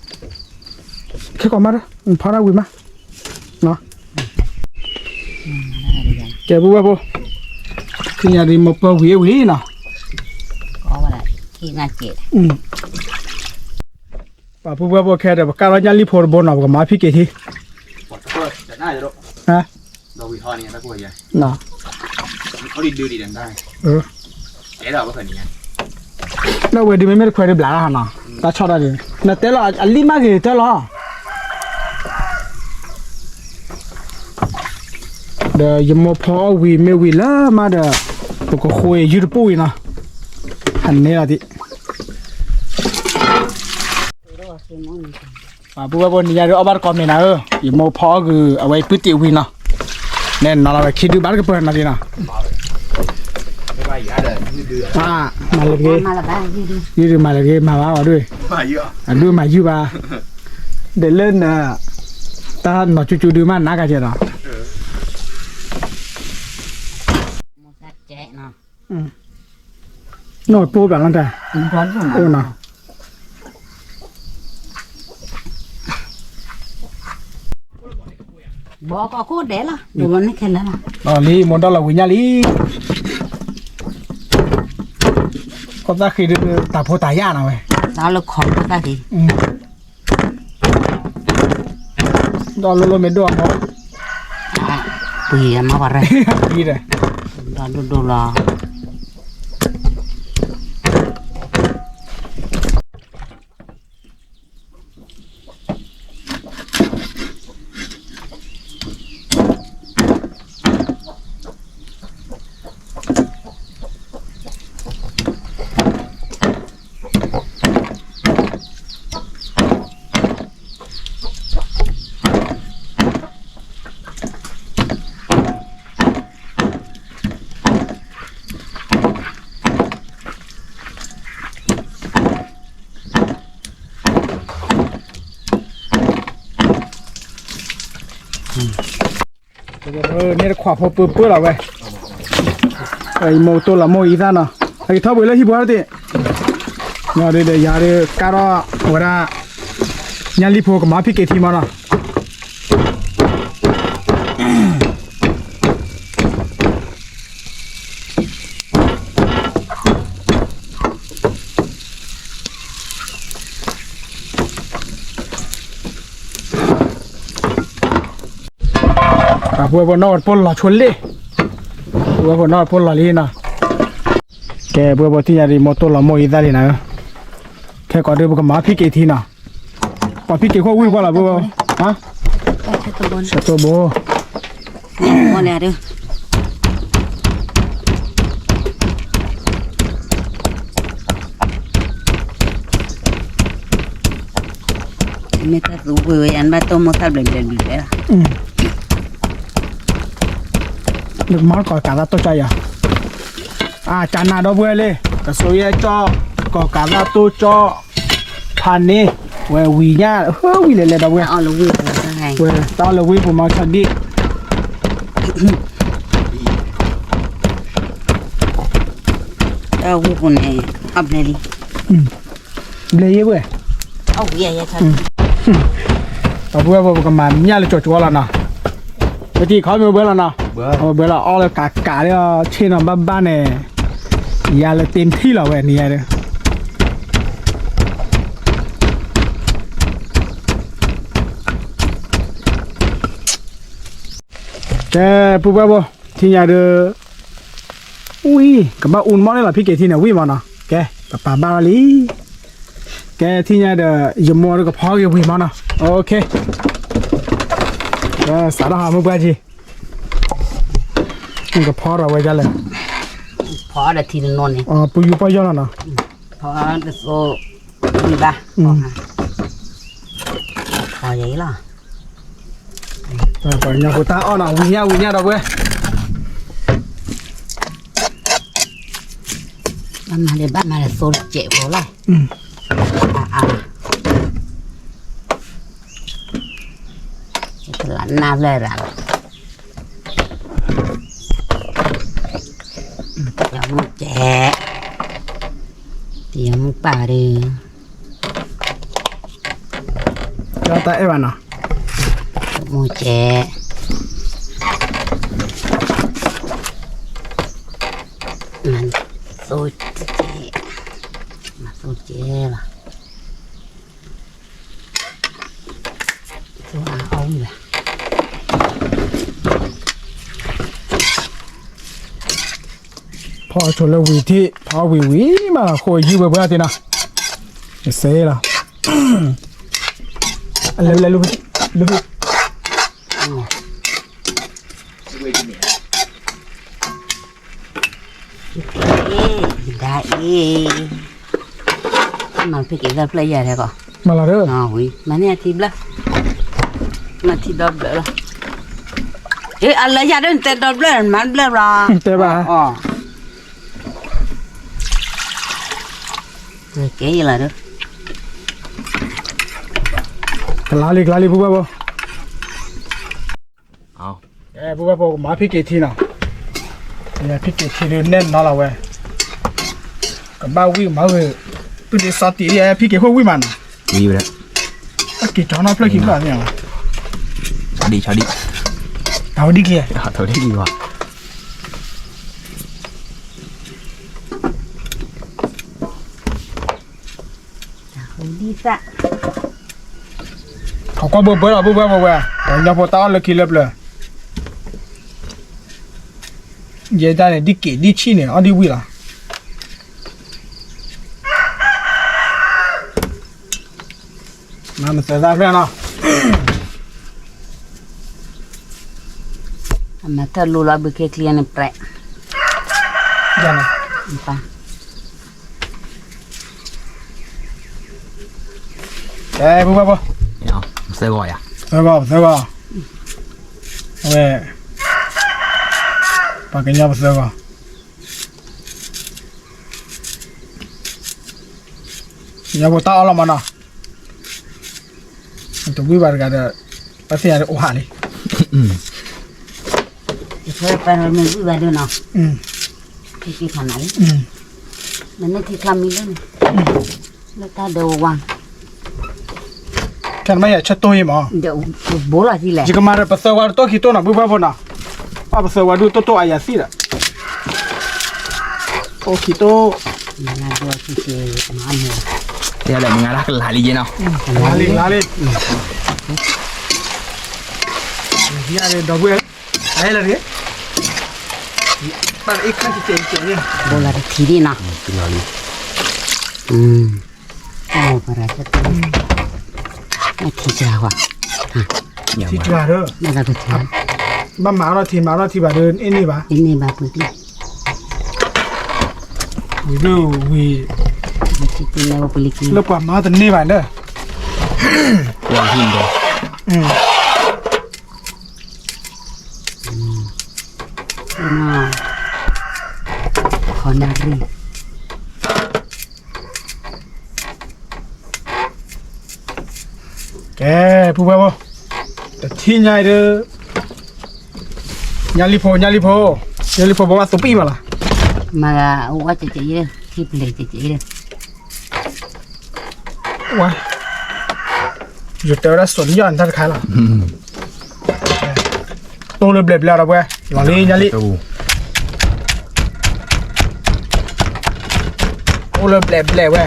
ခဲကီးမးဒီး ဖီတၢ်ဝံၤမး, ကဲ ပုၢ်ဝဲၢ်ဖိ, သ့ၣ်ညါဒံးမိၢ်ပၢ်ဝံၤအဝံၤနီၤ, ပှၤပုၢ်ဝဲၢ်ဖိခဲဒီး ပကၢ်ထီၣ်ညၣ်လံၣ်ဖိတဘိနီၤ ပကမၤဖံးက့ၤထံ, ဒီးဝဲဒုးမ့မ့ၢ်တခွဲးဒံးဘျးလၢ်နီၤ, တၢ်ဆီၣ်တၢ်ဒုး, နတဲလီၤ အလံၣ်မးဂ့ၤတၢ်လီၤ ဒီးယမိၢ်ဖီအီၣ်ဝံၤမ့ၢ်ဝံၤလၢမးဒီး ပကဃိယုၢ်တပူၤအံၤနီၤ, ဟးနဲလီၤဒံး. ပုၢ်ဝဲၢ်ဖိ နံၤညါဒုးအီၣ်ဘၣ်တကိးမ့ၤနၤဧၢ, ယမိၢ်ဖီအီၣ်ဂုာ်အဝဲပုၢ်တံာ်ဝံၤနီၤ, နဲနီၤလီၤဝဲခံဒုဘၣ်တကပၤနီၤဒံးနီၤ, မၤလၢတဂ့ၤ, ယုၢ်ဒုးမၤလၢတဂ့ၤ မၤဘၣ်အီၤဒုး, အဒုးမၤယုၢ်ဘၣ်, ဒီးလၢန တၢ်နီၤကၠူကၠူဒုးမးနးကၤကဲဒီး နီၢ်တိၢ်ဘၣ်လီၤတၢ်, အိၣ်နီၤ, ဘီကီၢ်ခိၣ်ဒဲးလီၤ, ဒိၣ်လီၤန့ၣ်ခဲလၢာ်လီၤ, လီၤလံ မိၢ်ဒီးလီၤဝံၤညါလံ, ခိၣ်သၣ်ဃံဒုးတၢ်ဖိတၢ်ယာ်နီၤဝဲ, တၢ်လၢခိၣ်သၣ်ဃံ ဒီးလိၣ်လိၣ်မ့ၢ်ဒိၣ်အမီၢ်, ပှ့ၤအမီၢ်ပှၤရဲၣ်, ပှ့ၤဒီး, ဒီးဒိၣ်ဒိၣ်လီၤ. န့ၣ်တခွးဖိပၢပၢလီၤဝဲ, ယမိၢ်တိၢ်လီၤမိၢ်အံသၣ်နီၤ, အကထီၣ်ပှ့ၤလၢဟံၣ်ပူၤတ့ၢ်, ဒီးယၤဒုးကါထီၣ်ဝဲဒၣ် ညၣ်လံၣ်ဖိကမၤဖံးက့ၤထံမီၢ်နီၤ. ပုၢ်ဝဲၢ်ဖိနီၢ်ဝဲတပိၢ်လီၤဆိလ့ၣ်, ပုၢ်ဝဲၢ်ဖိနီၢ်ဝဲတပိၢ်လီၤလံနီၤ, ကဲပုၢ်ဝဲၢ်ဖိသ့ၣ်ညါဒ်မိၢ်တိၢ်လီၤမိၢ်အံသၣ်လံနီၤ, ခဲကိးဒုးပကမၤဖံးက့ၤထံနီၤ, ပှၤဖံးက့ၤခိၣ်ဝံၢ်ပှၢ်လီၤပုၢ်ဝဲၢ်, ဆတိၢ်ဘိ မ့ၢ်တၢ်သူဝဲဝဲယၤ နဘၣ်တိၢ်မိၢ်သၣ်ဘျဲးဘျဲးဘျဲးဘျဲးလီၤ, နကမၤကီၢ်ကးသၣ်တိၢ်ကၠီယၤ, အကနၣ်ဒီပုၢ်ဝဲၢ်လံ, ကဆိယဲကၠီ, ကီၢ်ကးသၣ်တိၢ်ကၠီ, ဖးန့ၣ်, ဝဲဝံၤညါ, ဟၢဝံၤလဲၤလဲၤဒီပုၢ်ဝဲၢ်, ဝဲတၢ်အီၣ်လၢဝံပူၤမၤဆီဒံၣ် တၢ်ဝံပူၤန့ၣ် အဘျဲၣ်လံ, ဘျဲၣ်ယဲဝဲ, ဒီပုၢ်ဝဲၢ်ဖိ ပကမၤညၣ်လၢကၠီကၠီလီၤနီၤ, ပတံၤခီမ့ၢ်ဘၢလီၤနီၤ, ဘၢလီၤအီၣ်လၢကးကးလၢဆ့ၣ်နီၤဘၣ်ဘၣ်န့ၣ်, ယၤလၢတ့ၢ်ထံၣ်လီၤဝဲန့ၣ်ယၤဒုး ကဲပုၢ်ဝဲၢ်ဖိ ထံၣ်ညါဒုး, ဝံၤ ကဘၣ်အူနမီၢ်န့ၣ်လီၤ ဖံးက့ၤထံန့ၣ်ဝံၤမးနီၤ, ကဲ ပပာ်ဘၣ်လီၤလံ, ကဲထံၣ်ညါဒီး ယမိၢ်ဒုးကဖီက့ၤဝံၤမးနီၤ, ကဲ စးထီၣ်ဟးမုၢ်ပှၢ်ကံ ကဖီထီၣ်ဝဲဒ်လဲၣ်, ဖီဒီးထံတနီၤန့ၣ်, ပယူၤပီၢ်ယီၢ်လီၤနီၤ, ဖီတသိးဝံၤဘၣ်, ဖီယံၤလီၤ ပှၤကညီဖိတၢ်အီၣ်နီၤ ဝံၤညါ ဝံၤညါ ဒီပုၢ်ဝဲၢ်, ဘၣ်မၤဒီး ဘၣ်မၤဒီးသိတစဲးဖိလီၤ, အါအါ, တလးနၢ်လၢရၤလီၤ, တယီမုၢ်စဲး, တယီမုၢ်ပၢ်ဒီး တၢ်အဲၣ်ဘၣ်နီၤ, မုၢ်စဲး, မၤသိစဲး, မၤသိစဲးလီၤ, သိအါအီၣ်ဝံၤဘၣ် ဖီအီၣ်ဆိလၢဝံၤထံၣ် ဖီဝံၤဝံၤမး ဃိယုၢ်ဝဲပှဲၤအါသ့ၣ်နီၤ, စ့လီၤ, လဲၤလဲၤလူၤ, လူၤ, ဒါအံၤ, မၤဖံးက့ၤသၢဖျၢၣ်ယၤထဲကီး မၤလီၤဒၢ, မၤန့ၢ်အထံဘျၢၣ်, မၤထံဒီဘျၢၣ်လီၤ, အလၢယၤဒၢနတဲဒီဘျၢၣ် နမၤဘျၢၣ်လီၤ, တဲဘၣ်, ကဲလီၤဒၢ, ကလါလံ ကလါလံ ပုၢ်ဘၣ်ဘိ ပုၢ်ဘၣ်ဘိ ကမၤဖံက့ၤထံနီၤ, ဖံက့ၤထံဒုးနဲၣ်နီၤလီၤဝဲ, ကဘၣ်ဝံၣ်ကမၤဝဲ, ပုၢ်ဒ့စီတံၢ် ဖံက့ၤခိၣ်ဝံၣ်မးနီၤ, က့ၤကၠီနီၣ်ဖျၢၣ်ခံဖျၢၣ်န့ၣ်, ဆီဒံၣ်ဆီဒံၣ်, တၢ်ဝဲဒ်က့ၤ, တၢ်ဝဲဒ်က့ၤဘၣ်, ထီၣ်ကွၢ်ဘၢဘၢလီၤ ပုၢ်ဘၣ်ဘိဝဲ, ပှၤကညီဖိတၢ်အီၣ်လၢခံလၢပျၢၤ, ယဲဒၣ်န့ၣ် ဒ်က့ၤဒ်ဆံၣ်န့ၣ် အီၣ်ဒ်ဝံၣ်လီၤ. မၤမသၢသၣ်ဖျၢၣ်နီၤ, အမၤထၢၣ်လူလီၤ ဘုခ့ချံန့ၣ်ပြဲး, ကဲ ပုၢ်ဘၣ်ဘိ, ပသၢဂီၤယၤ, ပသၢဂီၤ, ပသၢဂီၤ, အဝဲ, ပှၤကညီပသၢဂီၤ ကညီဖိတၢ်အီၣ်လီၤမးနီၤ, တဝံၣ်ဘၣ်တဂၤဒီး, ပသ့ၣ်ညါဒီးအိၣ်ဟးလံ, ပမ့ၢ်ဝံၣ်ဘၣ်ဒၢနီၤ, ထံခါနၤလံ, မ့ၢ်န့ၢ်ထံချီမံလၢန့ၣ်, လၢတၢ်ဒဲဝါ, ခဲနမ့ၢ်ယၤဆၢတိၢ်ယံမး, ဘိလီၤသံလဲၣ်, ယကမၤဒီးပသၢဝါတတိၢ်ခံတိၢ်နီၤ ပုၢ်ဘၣ်ဘိနီၤ, အပသၢဝါဒုးတိၢ်တိၢ်အယၤသံဒီး, တိၢ်ခံတိၢ် မ့ၢ်လၢမုၢ်ဂၤလၢကလၤလံယဲနီၤ, လၤလံ, လၤလံ, ဒီပုၢ်ဝဲၢ်, လၢတဂ့ၤ, ပၢ်အ့ၣ်ခါကဲကဲကဲန့ၣ်, ဘိလၤတထံဒံးနီၤ, လၤလံ, ပရၤ, ထံစှၤဝဲ, ထံစှၤဒီး, ဘၣ်မၤအီၣ်ထံ မၤအီၣ်ထံဘၣ်ဒီး အ့ၣ်န့ၢ်ဘၣ်, အ့ၣ်န့ၢ်ဘၣ်ပှၤကျံ, ဝံၤဒုးဝံၤ, လၢပှၤမၤအီၣ်တန့ၢ်ဘၣ်လၢ ခီနၣ်ရံၣ် ကဲ ပုၢ်ဝဲၢ်ဖိ, တထံၣ်ညါအံၤဒီး, ညါလံဖိ ညါလံဖိ, ညါလံဖိ ဘၣ်ဘၣ်သူပံၣ်မးလီၤ, မၤဂၤအိၣ်ဝဲကဲကဲအံၤ, ထံပျဲၢ်ကဲကဲအံၤ, ဝဲ, ယတဲဝဲဒၣ်စိးနံၣ်ယီၣ်နတၢ်တခါလီၤ. တိၢ်လၢဘျဲးဘျဲးဒီးဝဲ, လီၤလံညါလံ, တိၢ်လၢဘျဲးဘျဲးဝဲ,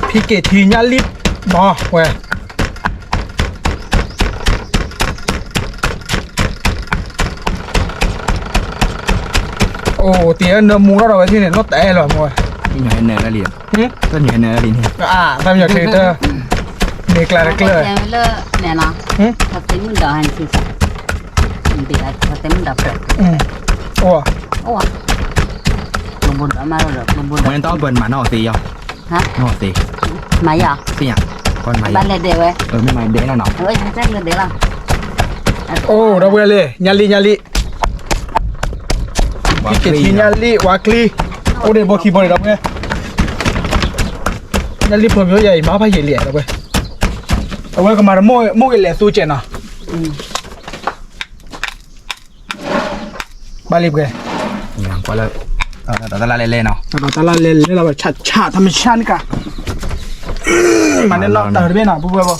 ဖံက့ၤထံညါလံ, မၤဝဲ, အိၣ်တ့ၢ်နၢမူထီၣ်ဒီးဝဲသ့ၣ်န့ၣ် နီၢ်တဲလီၤမးဝဲ, တၢ်ညိးဟဲနၢလံ, တၢ်ညိးဟဲနၢလံန့ၣ်, တၢ်မၤထွဲတၢ်, မ့ၢ်ကျါတကျၢၢ်, လၢန့ၣ်နီၤ, သ့မုၣ်ဒီးဟဲနၤ, သ့မုၣ်ဒီးပြဲး, အိၣ်, ကျိဘိဒီးမၤဒီးကျိဘိဒီး, မ့ၢ်တၢ်ပၢၢ်မၤနီၢ်သ့ယီၤ, နီၢ်သ့, မၤယၤ, သ့ၣ်ညါ, ဘၣ်လဲၤဒဲးဝဲ, မ့ၢ်မၤဒဲးလီၤနီၤ, လဲၤဒဲးလီၤ, အိၣ်ဒီးဝဲလဲၣ် ညါလံ ညါလံ ဖံက့ၤထံညါလံ ဝါကျံ, အိၣ်ဒီးဘိခံဘိန့ၣ်ဒီးဝဲ, ညါလံဖိမ့ၢ်ယၤအံၤ မၤဖးယံာ်လံဒီးဝဲ, အဝဲကမၤဒီးမိၢ်ဂ့ၤလဲၤသူကဲးနီၤ, ဘၣ်လံပှဲၤ, တၢ်လၢလဲၤလဲၤနီၤ, တၢ်လၢလဲၤလဲၤလီၤ ဆးဆး တၢ်မဆါန့ၣ်ကါ, မၤန့ၢ်လီၤတၢ်တဘ့ၣ်နီၤ ပုၢ်ဝဲၢ်ဖိ,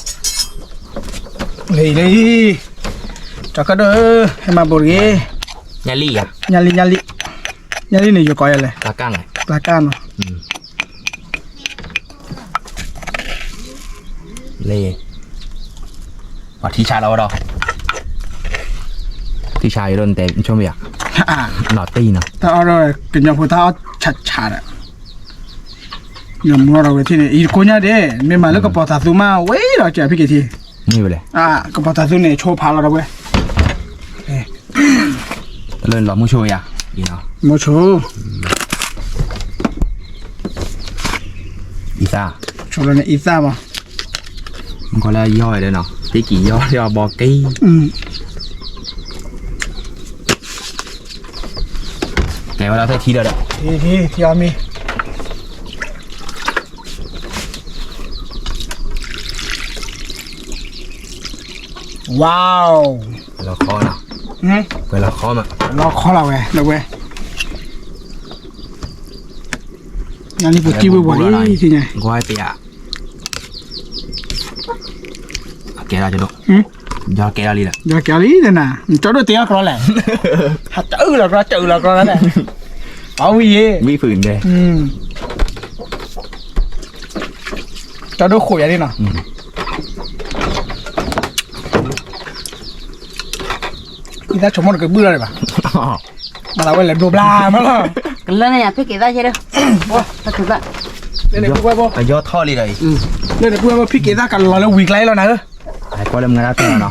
လဲၤအံၤ လဲၤအံၤ, တၢ်ကဒီး, ဟဲမၤဘိးတဂ့ၤ, ညါလံ ညါလံ ညါလံ, ညါလံန့ၣ် ယကိးယၤလဲၣ်, ပျၢ်ကၢ်နီၤ, လၢ ပှၤထံဆါလီၤဝဲဒီး, ထံဆါအံၤဒ်နတဲဆိမ့ၢ်ဧါ, နီၢ်တံၢ်နီၤ, တၢ်အီၣ်ဒီးကညီဖိတၢ်အီၣ်ဆးဆးဒီး, ယမူထီၣ်ဒီးဝဲထံၣ်န့ၣ် အံၤကိးညါဒဲး မ့ၢ်မၤလၢကပီၤတၤသူမး ဝဲဒီးကဲဖံက့ၤထံ, မ့ၢ်ဝဲလဲၣ်, ကပီၤတၤသူန့ၣ်ဆိဖးလီၤဒီးဝဲ, တၢ်လၢလီၤမုၢ်ဆိယၤ, မုၢ်ဆိ အံသၣ်, ဆိလၢနအံသၣ်မး, မ့ၢ်ကီးလၢယီၢ်ဝဲဒီးနီၤ, သ့ကံယီၢ်ယီၢ်ဘီက့ၤ, ကဲဝဲဒၣ်ဖဲထံဒီးဒီး, ထံ ထံ ထံအီၤမံၤ, wow, လီၤခီနီၤ, ဝဲလီၤခီမး, လီၤခီလီၤဝဲ လီၤဝဲ, နလံပတံဝ့ၤဝီၤလံ, ကွၢ်ပယၤ ကဲဒၣ်ကဒိၣ်, ယကဲဒၣ်လံလၢ, ယကဲလံနၤ, နကၠီဒိၣ်တ့အီၤကြီလဲၣ်, ဟးတအုလီၤကြီ တအုလီၤကြီလဲၣ်, အဝံၤယ့ၣ်, ဝံဖုၣ်န့ၣ်, ကၠီဒိၣ်ဃိးယၤလံနီၤ, အံသၣ်ဆိကမိၣ်တကဘုၣ်လီၤဒံးဘၣ်, မၤသးဝဲလဲၤဒိဘျါမးလီၤ, ကလၢန့ၣ်ယၤဖံးက့ၤသၣ်ယဲၢ်ဒီး, လၢန့ၣ်ပုၢ်ဝဲၢ်ဖိ, ဖံးက့ၤသၣ်ကလီၤလၢဝံၤကျါလီၤနၤဧၢ, ကွၢ်လၢမုၢ်ဂၤတၢ်ကလီၤနီၤ,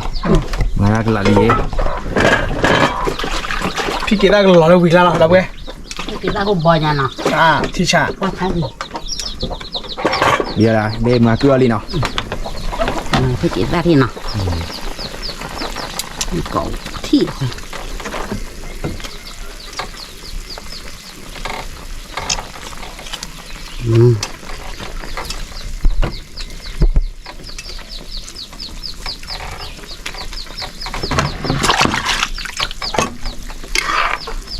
မုၢ်ဂၤတၢ်ကလီၤလံယ့ၣ်, ဖံးက့ၤသၣ်ကလီၤလၢဝံၤကျါလီၤ ဒီပုၢ်ဝဲၢ်, ဖံးက့ၤသၣ်အိၣ်ဘီညါနီၤ, ထံဆး, ဒ်မုၢ်ဂၤကုၢ်အီၤလံနီၤ, ဖံးက့ၤသၣ်ထံၣ်နီၤ, ကထံၣ် လၢ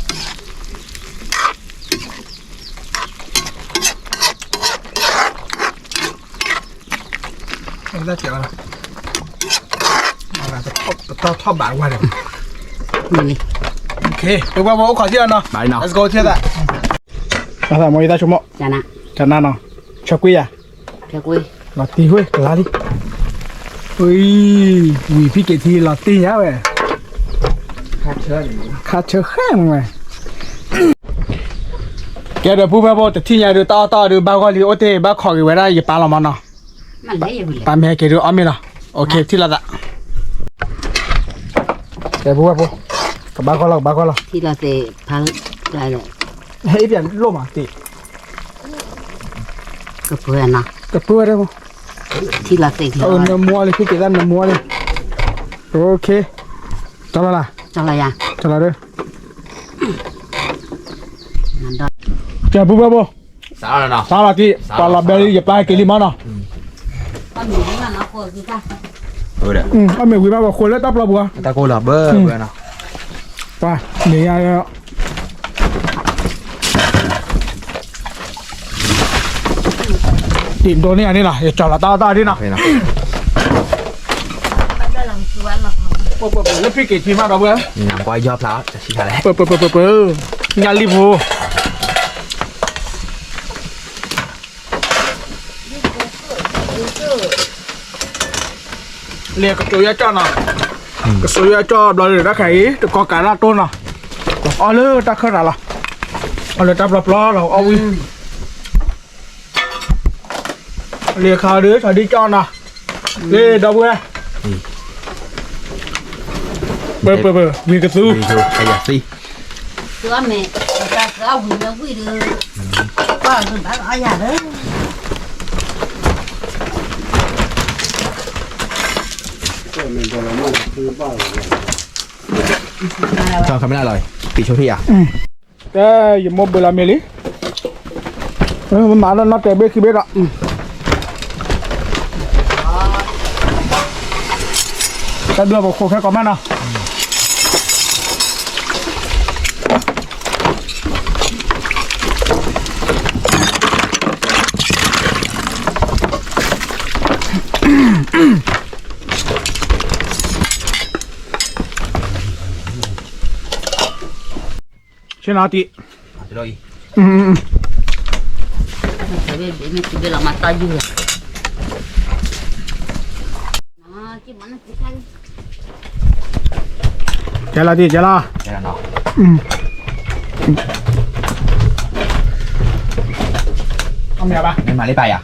ကဲးလီၤ, ပတီၢ်ထီၣ်ဘးဝဲဒီး, ပဝဲပအိၣ်ခိးထံၣ်လီၤနီၤ, let's go ထံၣ်သး, အသးမီယသးဆိကမိၣ်, ကနါနီၤ, ဆၢကွံာ်ယၤ, လီၤတံၢ်ဝဲကလါလံ, ဝံၤဖံးက့ၤထံလီၤတံၢ်ယၤဝဲ, ခါဆၢဃဲမးဝဲ ကဲဒီးပုၢ်ဝဲၢ်ဖိ တထံၣ်ညါဒုး တၢ်အီၣ်တၢ်အီဒုး ဘၣ်ဂီၢ်လံ အိၣ်တ့ၢ်ဘၣ်ခိးက့ၤဝဲဒၣ်ယပၢ်လီၤမးနီၤ, ပၢ်မ့ၢ်ဟဲက့ၤဒုးအီၣ်မ့ၤလီၤ, အိၣ်ခ့ ထံၣ်လိာ်သး, ကဲပုၢ်ဝဲၢ်ဖိ, ကဘၣ်ဂီၢ်လီၤ ကဘၣ်ဂီၢ်လီၤ, ဟဲအံၤပျဲလိၣ်မးတ့ၢ်, ကပုၢ်ဝဲၢ်ဒၣ်မး, နမူအီၤလံ ဖံးက့ၤသၣ် နမူအီၤလံ, အိၣ်ခ့, ကၠီလီၤလၢ, ကၠီလီၤဒုး ကဲပုၢ်ဝဲၢ်ဖိ, စးလီၤတံၢ် ပှၤလီၤဘဲလံ ယပၢ်ဟဲက့ၤလံမးနီၤ, အီၣ်မ့ၤဝံၤဘၣ်ပှၤဃိလၢတၢ်ပျီပူၤ, တၢ်ကိၢ်လီၤဘၢဘၢနီၤ, ပှၤမ့ၢ်ယါ တံၢ်ဒိးန့ၢ်ယၤန့ၣ်လီၤ ယကၠီလီၤတၢ်အီၣ်တၢ်အီဒ်နီၤ, လၢဖံးက့ၤထံမးဒီပုၢ်ဝဲၢ်, ပှၤယီၢ်ဖျါ, ပၢပၢပၢပၢ, ညၣ်လံၣ်ဖိ လၢကတိၤယါကၠီနီၤ, ကတိၤယါကၠီဘျီဒီးတၢ်ခါအံၤ တကီကးတၢ်တိၢ်နီၤ, အီၣ်လၢတၢ်ခၢၣ်သးလီၤ, အီၣ်လၢတၢ်ပျီပျီလီၤ အီၣ်ဝံၤ, လၢခါဒီး ထီၣ်ဒံကၠီနီၤ, လၢဒီပုၢ်ဝဲၢ်, ပၢပၢပၢ ဝံၤကသူ ကၠီ camera လီၤ, ပံၤဆိထံၣ်ယၤ, တဲ ယမိၢ်ဘၢလီၤမ့ၤလံ, မၤလၢနီၢ်တဲာ်ဘ့ၣ်ခံဘ့ၣ်ဒီး, တၢ်ဒုးပခိးခဲကိးမးနီၤ. ဆ့ၣ်နီၤတံၢ်, ကဲလီၤတံၢ် ကဲလီၤ, မ့ၢ်မၤလၢပၢ်ယၤ ကဲလီၤတံၢ်,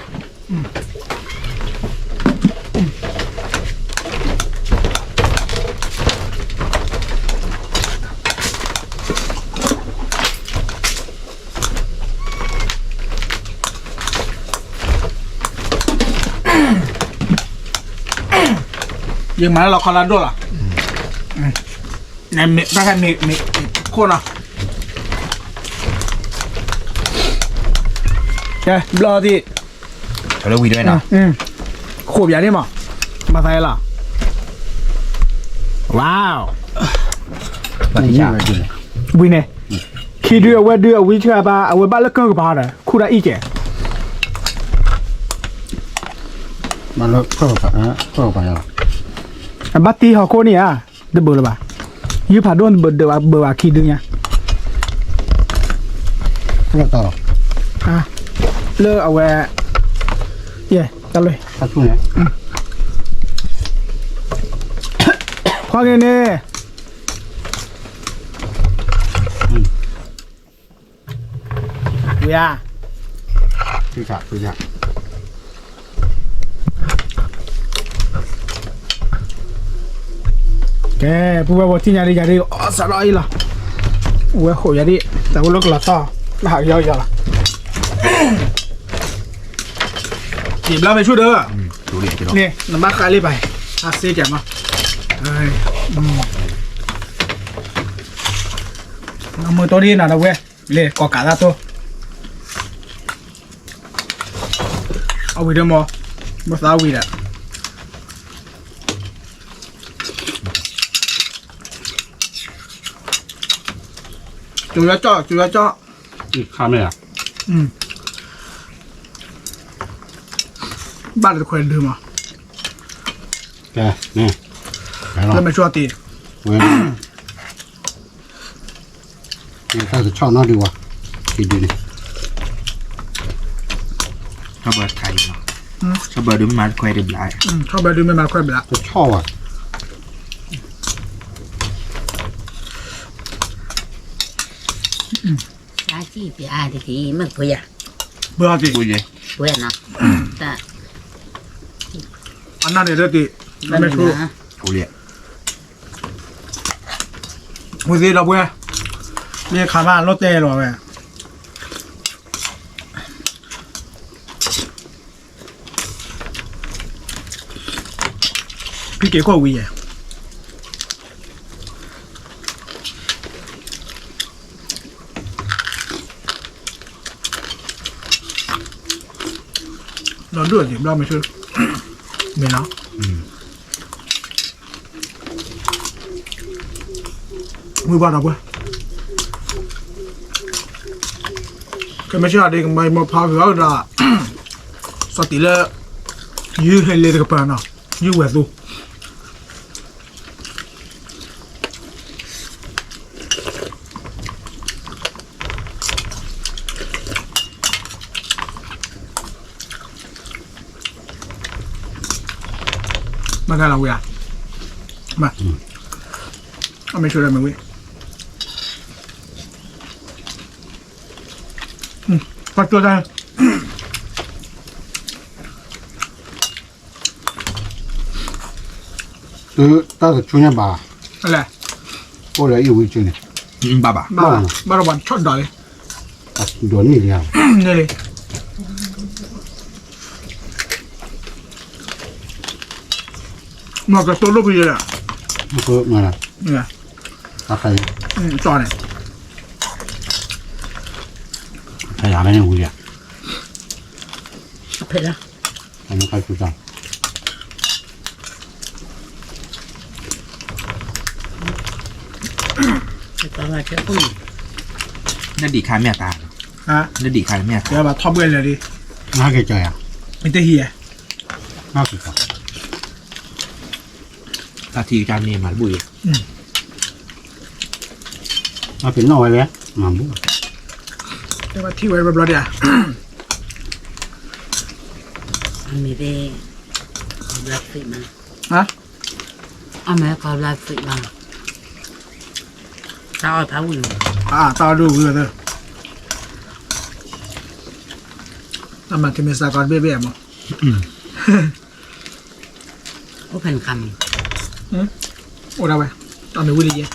ယမၤလၢလီၤခီလၢဒိၣ်လီၤ, တၢ်မ့ၢ်မ့ၢ်ခိၣ်နီၤ, ဘျီၣ်သ့ၣ်, ဝံၤဒၣ်, ဃိးပၠးန့ၣ်မး, မၤသးလီၤ, ဝါ, ဝံၤန့ၣ်, ခံဒုအဝဲဒုအဝံဆၢဘၣ် အဝဲဘၣ်လၢကၢၢ်ကပၤဒီး ခူၣ်တၢ်အံၣ်ကဲး အဘၣ်တံၢ်ဟီၣ်ခိၣ်န့ၣ်ဧါ, တဘၢလၢၤဘၣ်, ယုၢ်ဖးဒိၣ်တဘၢဒၢးဘၣ် ဘၢဘၣ်ခံဒုညါ, လၢအဝဲ, ယဲ, တၢ်လၢ, ဖီက့ၤန့ၣ်, ဝံၤဧါ, ကဲ, ပုၢ်ဝဲၢ်ဖိထံၣ်ညါဒ်ယၤဒ် အီၣ်စးထီၣ်အံၤလီၤ, ဝဲဃိးယၤဒ် တၢ်ဝဲလၢကလီၤတီၢ်, လၢဟးကယီကယီလီၤ, က့ၤဘျါမ့ၢ်ဆူၣ်ဒီး, န့ၣ် နဘၣ်ဃးလံဘၣ်, အစ့ကမး, နမ့ၢ်တီဒ်နၤဒီးဝဲ, လ့ၣ်ကီၢ်ကးသၣ်တိ, အဝံၤဒီးမ့ၢ်, ဘၣ်သးဝံၤဒီး ကၠိယကၠီ, ကၠိယကၠီ, ခါမ့ၢ်ဧါ, ဘၣ်လၢတခွဲးဒုးမး, ကဲ, လၢမဲာ်ဆှီတ့ၢ်, ဝဲ, တၢ်ကဆီၣ်နီၣ်ဒုးဝဲ, ဒုးန့ၣ်, ဆီၣ်ဘၢဒုးမ့ၢ်မၤတခွဲးတဘျီ, ဆီၣ်ဘၢဒုးမ့ၢ်မၤတခွဲးဘျီ, ကဆီၣ်ဝဲ တၢ်စံၣ်ပျါတက့ၢ် မ့ၢ်ပှ့ၤယၤ, ပှ့ၤအီၤတ့ၢ်, ပှ့ၤနီၤ, တၢ်, အနၢ်န့ၣ်လၢတ့ၢ်, မ့ၢ်ဆူၣ်, ဝံၤသ့ၣ်ဒီပုၢ်ဝဲၢ်, မ့ၢ်ခးမးလီၤတဲာ်လီၤဝဲ ဖံက့ၤခိၣ်ဝံၤယဲၢ်, ဒီးဒိၣ်အံၤဘျီမ့ၢ်ဆူၣ်, မ့ၢ်နီၤ, ဝံၤဘၣ်ဒီပုၢ်ဝဲၢ်, ကမ့ၢ်ဆူၣ်ဒ်ကမၤမ့ၢ်ဖးဂ့ၤအီၤဒီး, စီၤတံၢ်လၢ, ယုၢ်ဟဲလ့တကပၤနီၤ, ယုၢ်ဝဲၢ်သူ မ့ၢ်တၢ်လီၤဝံၤဧါ, မ့ၢ်, အမ့ၢ်ဆိလၢမ့ၢ်ဝံၤ, ပှၤကၠိတၢ် တၢ်တဆူညါဘၣ်, အိၣ်လၢအံၤဝံၤကၠိန့ၣ်, ဘၣ်ဘၣ်, ဘၣ်ဘၣ်, ဘၣ်ဒီးပှၤဆီၣ်ဒိးလံ, ဒိးန့ၢ်လံ, န့ၢ်လံ, မ့ၢ်ကတိၤဒိၣ်ဖဲယဲလီၤ, ကၠီန့ၣ်, ဖဲလၢမ့ၢ်န့ၣ်ဝံၤလံ, ဖဲလၢ, အနခါဆူၣ်တၢ် နဒံးခါမ့ၢ်အတၢ်, နဒံးခါမ့ၢ်အတၢ်, ဘၣ်ထီၣ်ဘှဲလၢာ်လံ, နဟဲက့ၤကၢၤယၤ, နတဟံးယဲ, နက့ၤကၢၤ, တၢ်ထံကစၢ်န့ၣ်မၤတဘူၣ်အံၤ, နက့ၤနီၣ်ဝဲလဲၣ်, မၤဘူၣ်, တဘၣ်ထံၣ်ဝဲဘျီဘျီဒံးဧါ, အမ့ၢ်သ့ၣ်, ဘျါသ့ၣ်မး, အမ့ၢ်ကီဘျါသ့ၣ်မး, တၢ်အီၣ်ဖးဝံၤ, တၢ်အီၣ်ဒိၣ်ဝံၤဝဲသၢ, တၢ်မၤတမ့ၢ်စးကီတဘ့ၣ်ဘ့ၣ်မး, အိၣ်ဖဲနခါမး, အိၣ်ဒၣ်ဝဲ, တၢ်မ့ၢ်ဝံၤလံယဲ,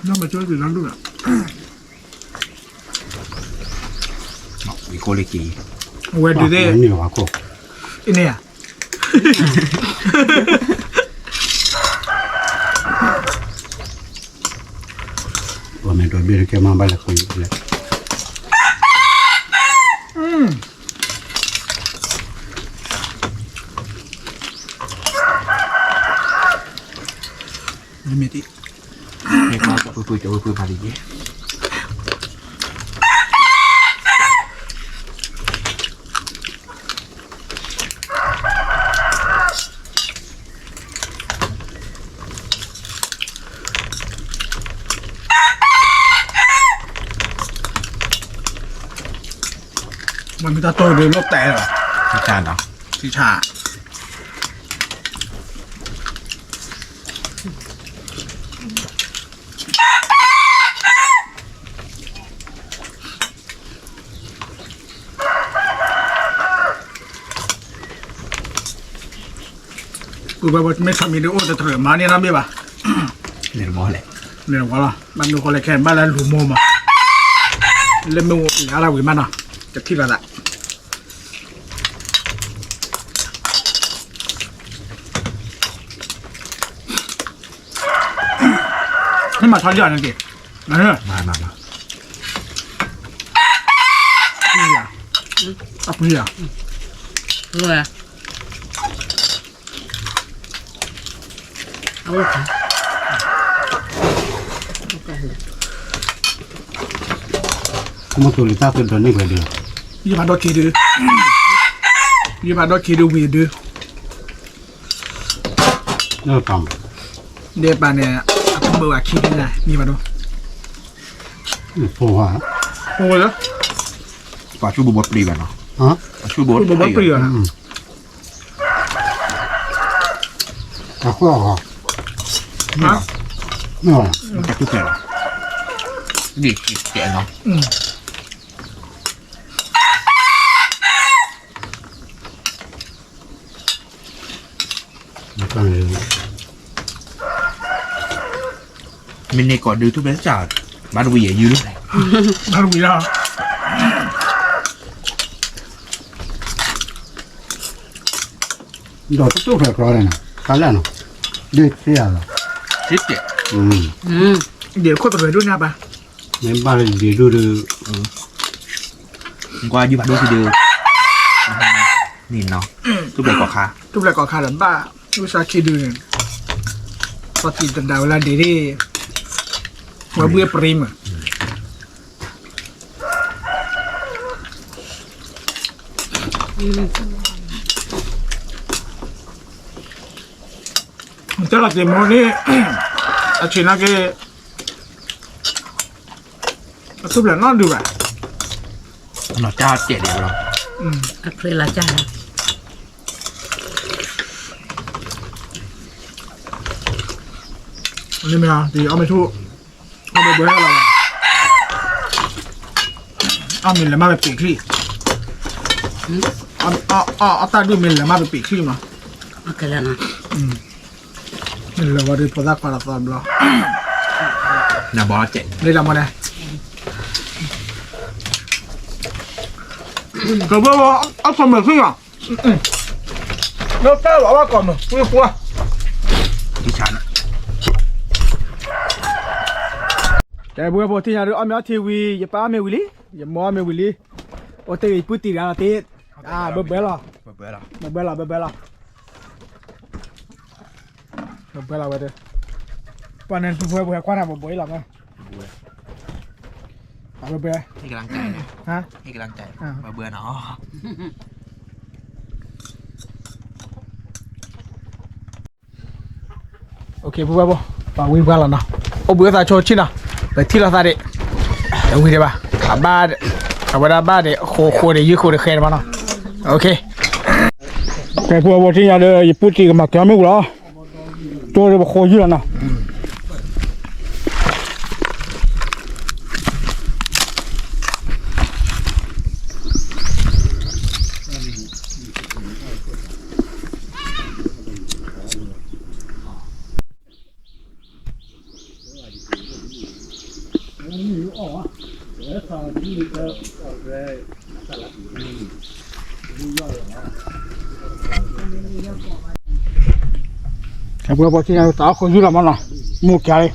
နီၢ်မၤကၠိဒုးလီၤဒိၣ်လီၤ, ကိးလၢက့ၤ, ဝဲဒုးသ့ၣ်, န့ၣ်ဧါ, ဝဲမ့ၢ်ဒိးဘ့ၣ်တကဲမးဘၣ်လဲၣ်, မ့ၢ်တံၢ်, မ့ၢ်ကွၢ်ပှဲၤပှဲၤပှဲၤပှဲၤပှဲၤပှဲၤပှဲၤ, မ့ၢ်တၢ်တိၢ်ဒုးလိၣ်တဲလီၤ, ဆံးဆါနီၤ, ဆံးဆါ. ပုၢ်ဝဲၢ်ဖိ မ့ၢ်ဆီမံၤဒုးအိၣ်တတြၢၤမၤန့ၢ်နီတဘ့ၣ်ဘၣ်, လဲၤတဝီလဲၣ်, လဲၤတဝီလီၤ, ဘၣ်မနုၤဃိလဲၣ်ခဲ ဘၣ်လၢလူၤမိၢ်မး, လၢမ့ၢ်ဝဲလၢအါထီၣ်ဝံၤမးနီၤ, တထံၣ်လိာ်သး မ့ၢ်မၤထီယီၤန့ၣ်တ့ၢ်, မၤ, မၤ, မၤ, အပှ့ၤယၤ, မ့ၢ်တိၢ်လံတၢ်သဒၢန့ၢ်ဝဲဒၣ်, ယဘၣ်ဒီးခံဒု, ယဘၣ်ဒီးခံဒုဝံၤဒု ဒ်ပၢ်န့ၣ် အကမၢဝဲခံဒုန့ၣ် မံဘၣ်ဒိ, ဖိဝါ, ဖိဝါလၢ, ပှၤဆူဘိဘိပျံၤဘၣ်နီၤ, ပှၤဆူဘိဘိပျံၤဘၣ်, အဃိ, တၢ်တူၢ်ဖျဲးလီၤ, ဒ်ကဲနီၤ. မ့ၢ်န့ၢ်ကီၢ်ဒုးထူၣ်ဖျဲးစၢ်, ဘၣ်တဝံၤယဲၢ်ယုၢ်လီၤ, ဘၣ်တဝံၤလီၤ, ဒီးတတူၢ်ဖျဲးကြီန့ၣ်, တၢ်လၢနီၤ, ဒ်သ့ၣ်ယၤလီၤ, ဒ်ခိၣ်တရံးဒိၣ်န့ၣ်ဘၣ်, မ့ၢ်ဘၣ်ဒ်ဒိၣ်ဒုး ကွၢ်ယုၢ်ဖးဒိၣ်ခံဒု, န့ၣ်နီၤ, ထူၣ်ဖျဲးကီၢ်ခါ, ထူၣ်ဖျဲးကီၢ်ခါဒီးဘၣ်, ဝံသးခံဒုန့ၣ်, ပှၤသံတဒၣ်ဝဲလၢဒ်န့ၣ်, ဝဲဘှ့ၣ်ပြံမး, ကဲလီၤက့ၤမိၢ်န့ၣ်, အဆံးနာ်က့ၤ အထူၣ်ဖျဲးနီတဒုဘၣ်, နီၢ်ကၠၢ်တဲာ်ဒံးလီၤ, အချ့လၢကၠၢ်, မ့ၢ်မ့ၢ်အီၤ ဒ်အီၣ်မ့ၢ်ထူၣ်, အီၣ်ဘှဲဘှဲလီၤ, အီၣ်မ့ၢ်လဲၤမးပပံာ်ချံ, အီၣ်တၢ်ဒုးမ့ၢ်လဲၤမးပပံာ်ချံမး, မ့ၢ်လဲၤဝဲဒ်ဖိသၣ်ခွါဒီးသီဘျီ, နဘီတဲ, လၢတၢ်မီန့ၣ်, ကဘၣ်ဝဲအီၣ်ခိၣ်မဲာ်ဆူၣ်နီၤ, လၢတၢ်လီၤဘၣ်ကီၢ်မုၢ်, ကဲ ပုၢ်ဝဲၢ်ဖိ ထံၣ်ညါဒုး အီၣ်မ့ၤအီထံဝံၤ ယပၢ်အီၣ်မ့ၤဝံၤလံ, ယမိၢ်အီၣ်မ့ၤဝံၤလံ, အိၣ်တ့ၢ်ဂ့ၤ ယပုၢ်တံၢ်တဂၤလီၤတ့ၢ်, ဘၢဘၢလီၤ, ဘၢဘၢလီၤ, ဘၢဘၢလီၤ, ဘၢဘၢလီၤဝဲ, ပှၤန့ၣ် ပုၢ်ဝဲၢ်ဖိဟဲကွၢ်တၢ်ဘၣ်ဘၣ်အံၤလီၤ, ဘၢဘၢ, ဘၢဘၢနီၤ, ပုၢ်ဝဲၢ်ဖိ ပှၤဝံပှၢ်လီၤနီၤ, အိၣ်ဘှံးအိၣ်သးဆိဆံၣ်နီၤ, ပထံၣ်လိာ်သးဒံး, တဝံၤဒံးဘၣ်, အဘၣ်, အဝဲဒၣ်ဘၣ်ဒံး ဃိးဃိးဒံး ယုၢ်ဃိးဒံးဃဲဒံးဘၣ်နီၤ, ကဲ ပုၢ်ဝဲၢ်ဖိ ထံၣ်ညါဒီး ယပုၢ်တံၢ်ကမၤက့ၤအီၣ်မ့ၤဝံၤလီၤ, တိၢ်ဒီးပဃိယုၢ်လီၤနီၤ. ပှၤပှၤထံန့ၣ် တၢ်အီၣ်ခိၣ်ယူၢ်လီၤမးနီၤ, မိၢ်ကၢ်လံ,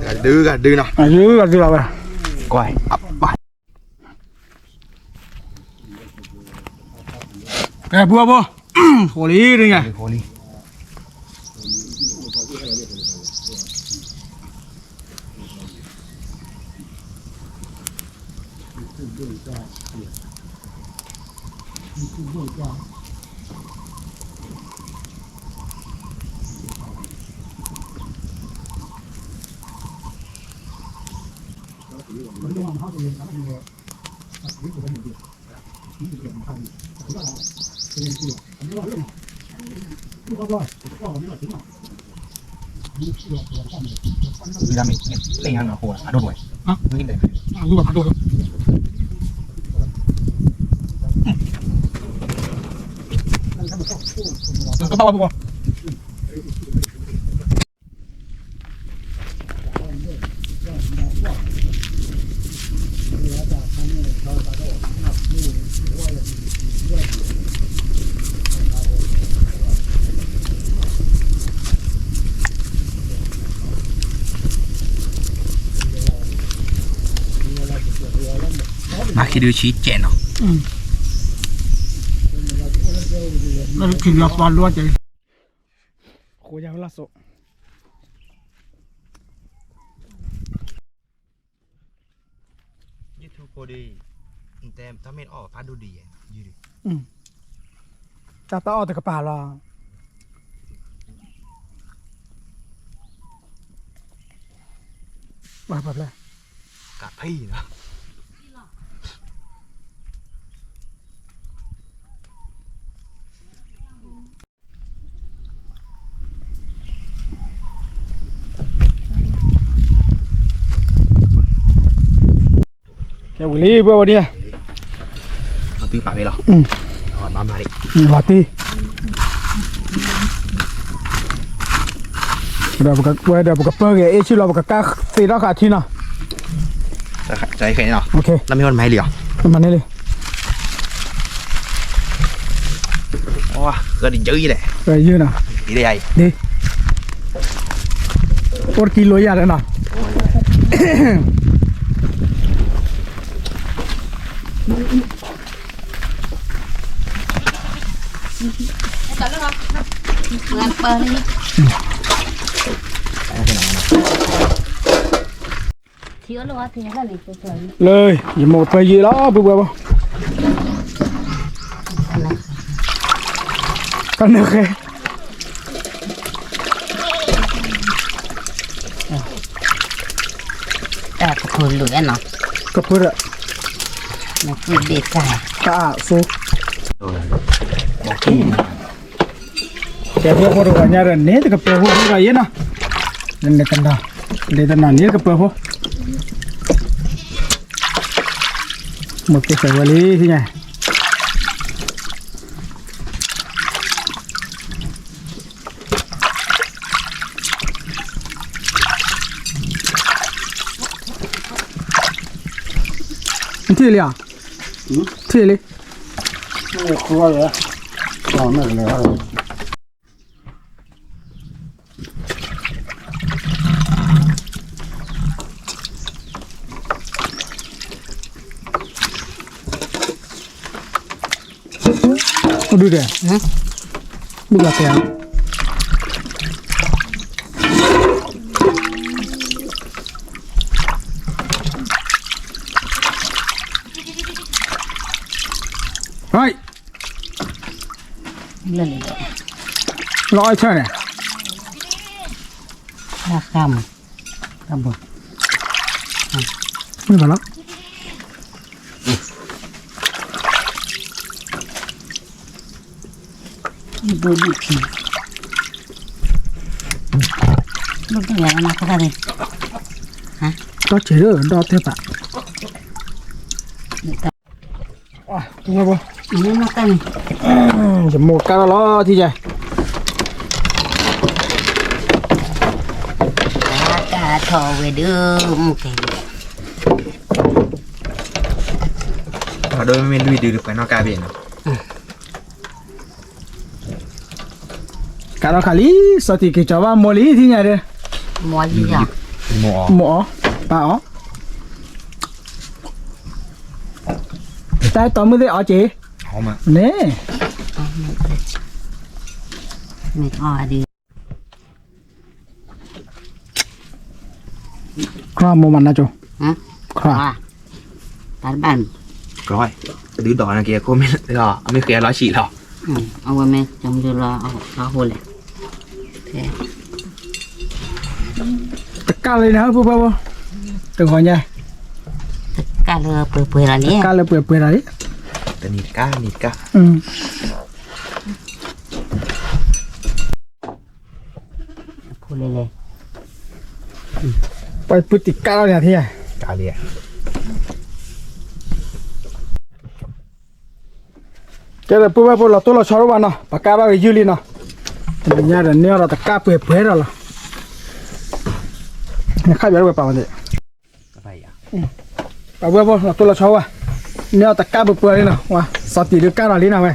ဂၤဒုဂၤဒုနီၤ, ဂၤဒုဂၤဒုလီၤဝဲ, ကွၢ်, ကဲ ပှၤပှၤ, ဃိးလံ, ဃိးလံ. မၤခံဒုဆံကဲးနီၤ, လၢခံလီၤပှၤလိကဲး, ဃိယၤဝဲလၢစိး YouTube ဖိဒီး နတဲတၢ်မ့ၢ်အီၣ်ဖးဒိၣ်ဒံးယဲ, တၢ်တၢ်အီၣ်တကပၤလီၤ, ဘၣ်ဖျဲၣ်, ကဖံလီၤ. ကဲဝံၤလံ ပှၤဝဲဒၣ်, လီၤတံၢ်, ဒီးပကပၢက့ၤအ့ၣ်ဆူၣ်လီၤ ပကကါသ့ထီၣ်ဃာ်ထံနီၤ, မၤန့ၢ်လံ, အိၣ်တကံလိယၤလၢနီၤ. လၢ ယမိၢ်ပၢ်ယံာ်လီၤ ပုၢ်ပှၢ်ဘီ, တၢ်နၢ်ဃဲ တၢ်ကဖိလူၤအဲၣ်နီၤ, ကဖိဒီး နကုၢ်ဘ့ၣ်တၢ် တၢ်အါစိ ကဲဖိဖိတဂီၤညါဒီး န့ၣ်တကပၢၤဖိဒီးယဲနီၤ, နကနၣ် ဒ်တနၢ်န့ၣ်တကပၢၤဖိ, မိၢ်က့ၤစၢၤဝဲလံ သ့ၣ်ညါ နထံၣ်လံဧါ, ထံၣ်လံ, အိၣ်ဒုးဒဲး, ဒုးဘၣ်တဲဧါ, လၢလံဒီး လီၤအီၣ်ဆၢန့ၣ် တၢ်ဃၢ်မး တၢ်ဘိ မ့ၢ်ဘၣ်လီၤ ဘိဒုၣ်ထံ ဘိဒုၣ်ယၤလၢနၤခါခါန့ၣ် ဟါ ဒီးဆံးလၢဒီးတဲပာ် ယမိၢ်ကါလီၤလီၤ ထံယဲ ကါထီၣ်ဝဲဒုး မိၢ်ကဲၤ ဒိမ့ၢ်လွံၢ်ဒုတပှဲၤနီၣ်ကါဘ့ၣ်နီၤ. ကးထီၣ်ခးလံ, စီၤတံၢ်က့ၤကၠီၤဘၣ်မိၢ်လံထံၣ်ညါဒီး, မိၢ်လံယၤ, မိၢ်အီၤ, ပၢ်အီၤ, တၢ်တီမုၣ်သ့ၣ်အီၤက့ၤ, န့ၣ်, မ့ၢ်အီၤဒ် ကြၢးမိၢ်မၤနၤကၠိ, ကြၢး, တၢ်တဘၣ်န့ၣ်, ကြၢး, ဒုးဒိးနက့ၤအခိၣ်မ့ၢ်လီၤ, အမ့ၢ်ဃ့အလီၤဆံးလီၤ, အဝဲမ့ၢ်ကၠီမနုၤလီၤ, အဟိလဲၣ်, တကၢ်လၢနဟၢဖုဖၢဖိ, တဂီၤညါ, တကၢ်လၢပှဲၤပှဲၤလီၤန့ၣ်, တကၢ်လၢပှဲၤပှဲၤလီၤန့ၣ်, တနံၤတကၢ်, နံၤတကၢ် ပှၤပုၢ်တံၢ်ကၢ်လီၤန့ၣ်ထံၣ်, ကဲဒီးပုၢ်ဝဲၢ်ဖိလီၤတိၢ်လီၤဆီဒိၣ်ဘၣ်နီၤ, ပကါဘၣ်ဂ့ၤယုၢ်လံနီၤ, တနံၤညါဒီးန့ၢ်အီၤဒီးတကၢ်ပှဲၤပှဲၤဒီးလီၤ, နခါဘၣ်ဝဲပာ်ဝဲန့ၣ် ပှၤပုၢ်ဝဲၢ်ဖိလီၤတိၢ်လီၤဆီဘၣ်, န့ၢ်အီၤတကၢ်ပှဲၤပှဲၤလံနီၤ, ဝဲ စီၤတံၢ်ဒုးကၢ်ဒီးလံနီၤဝဲ,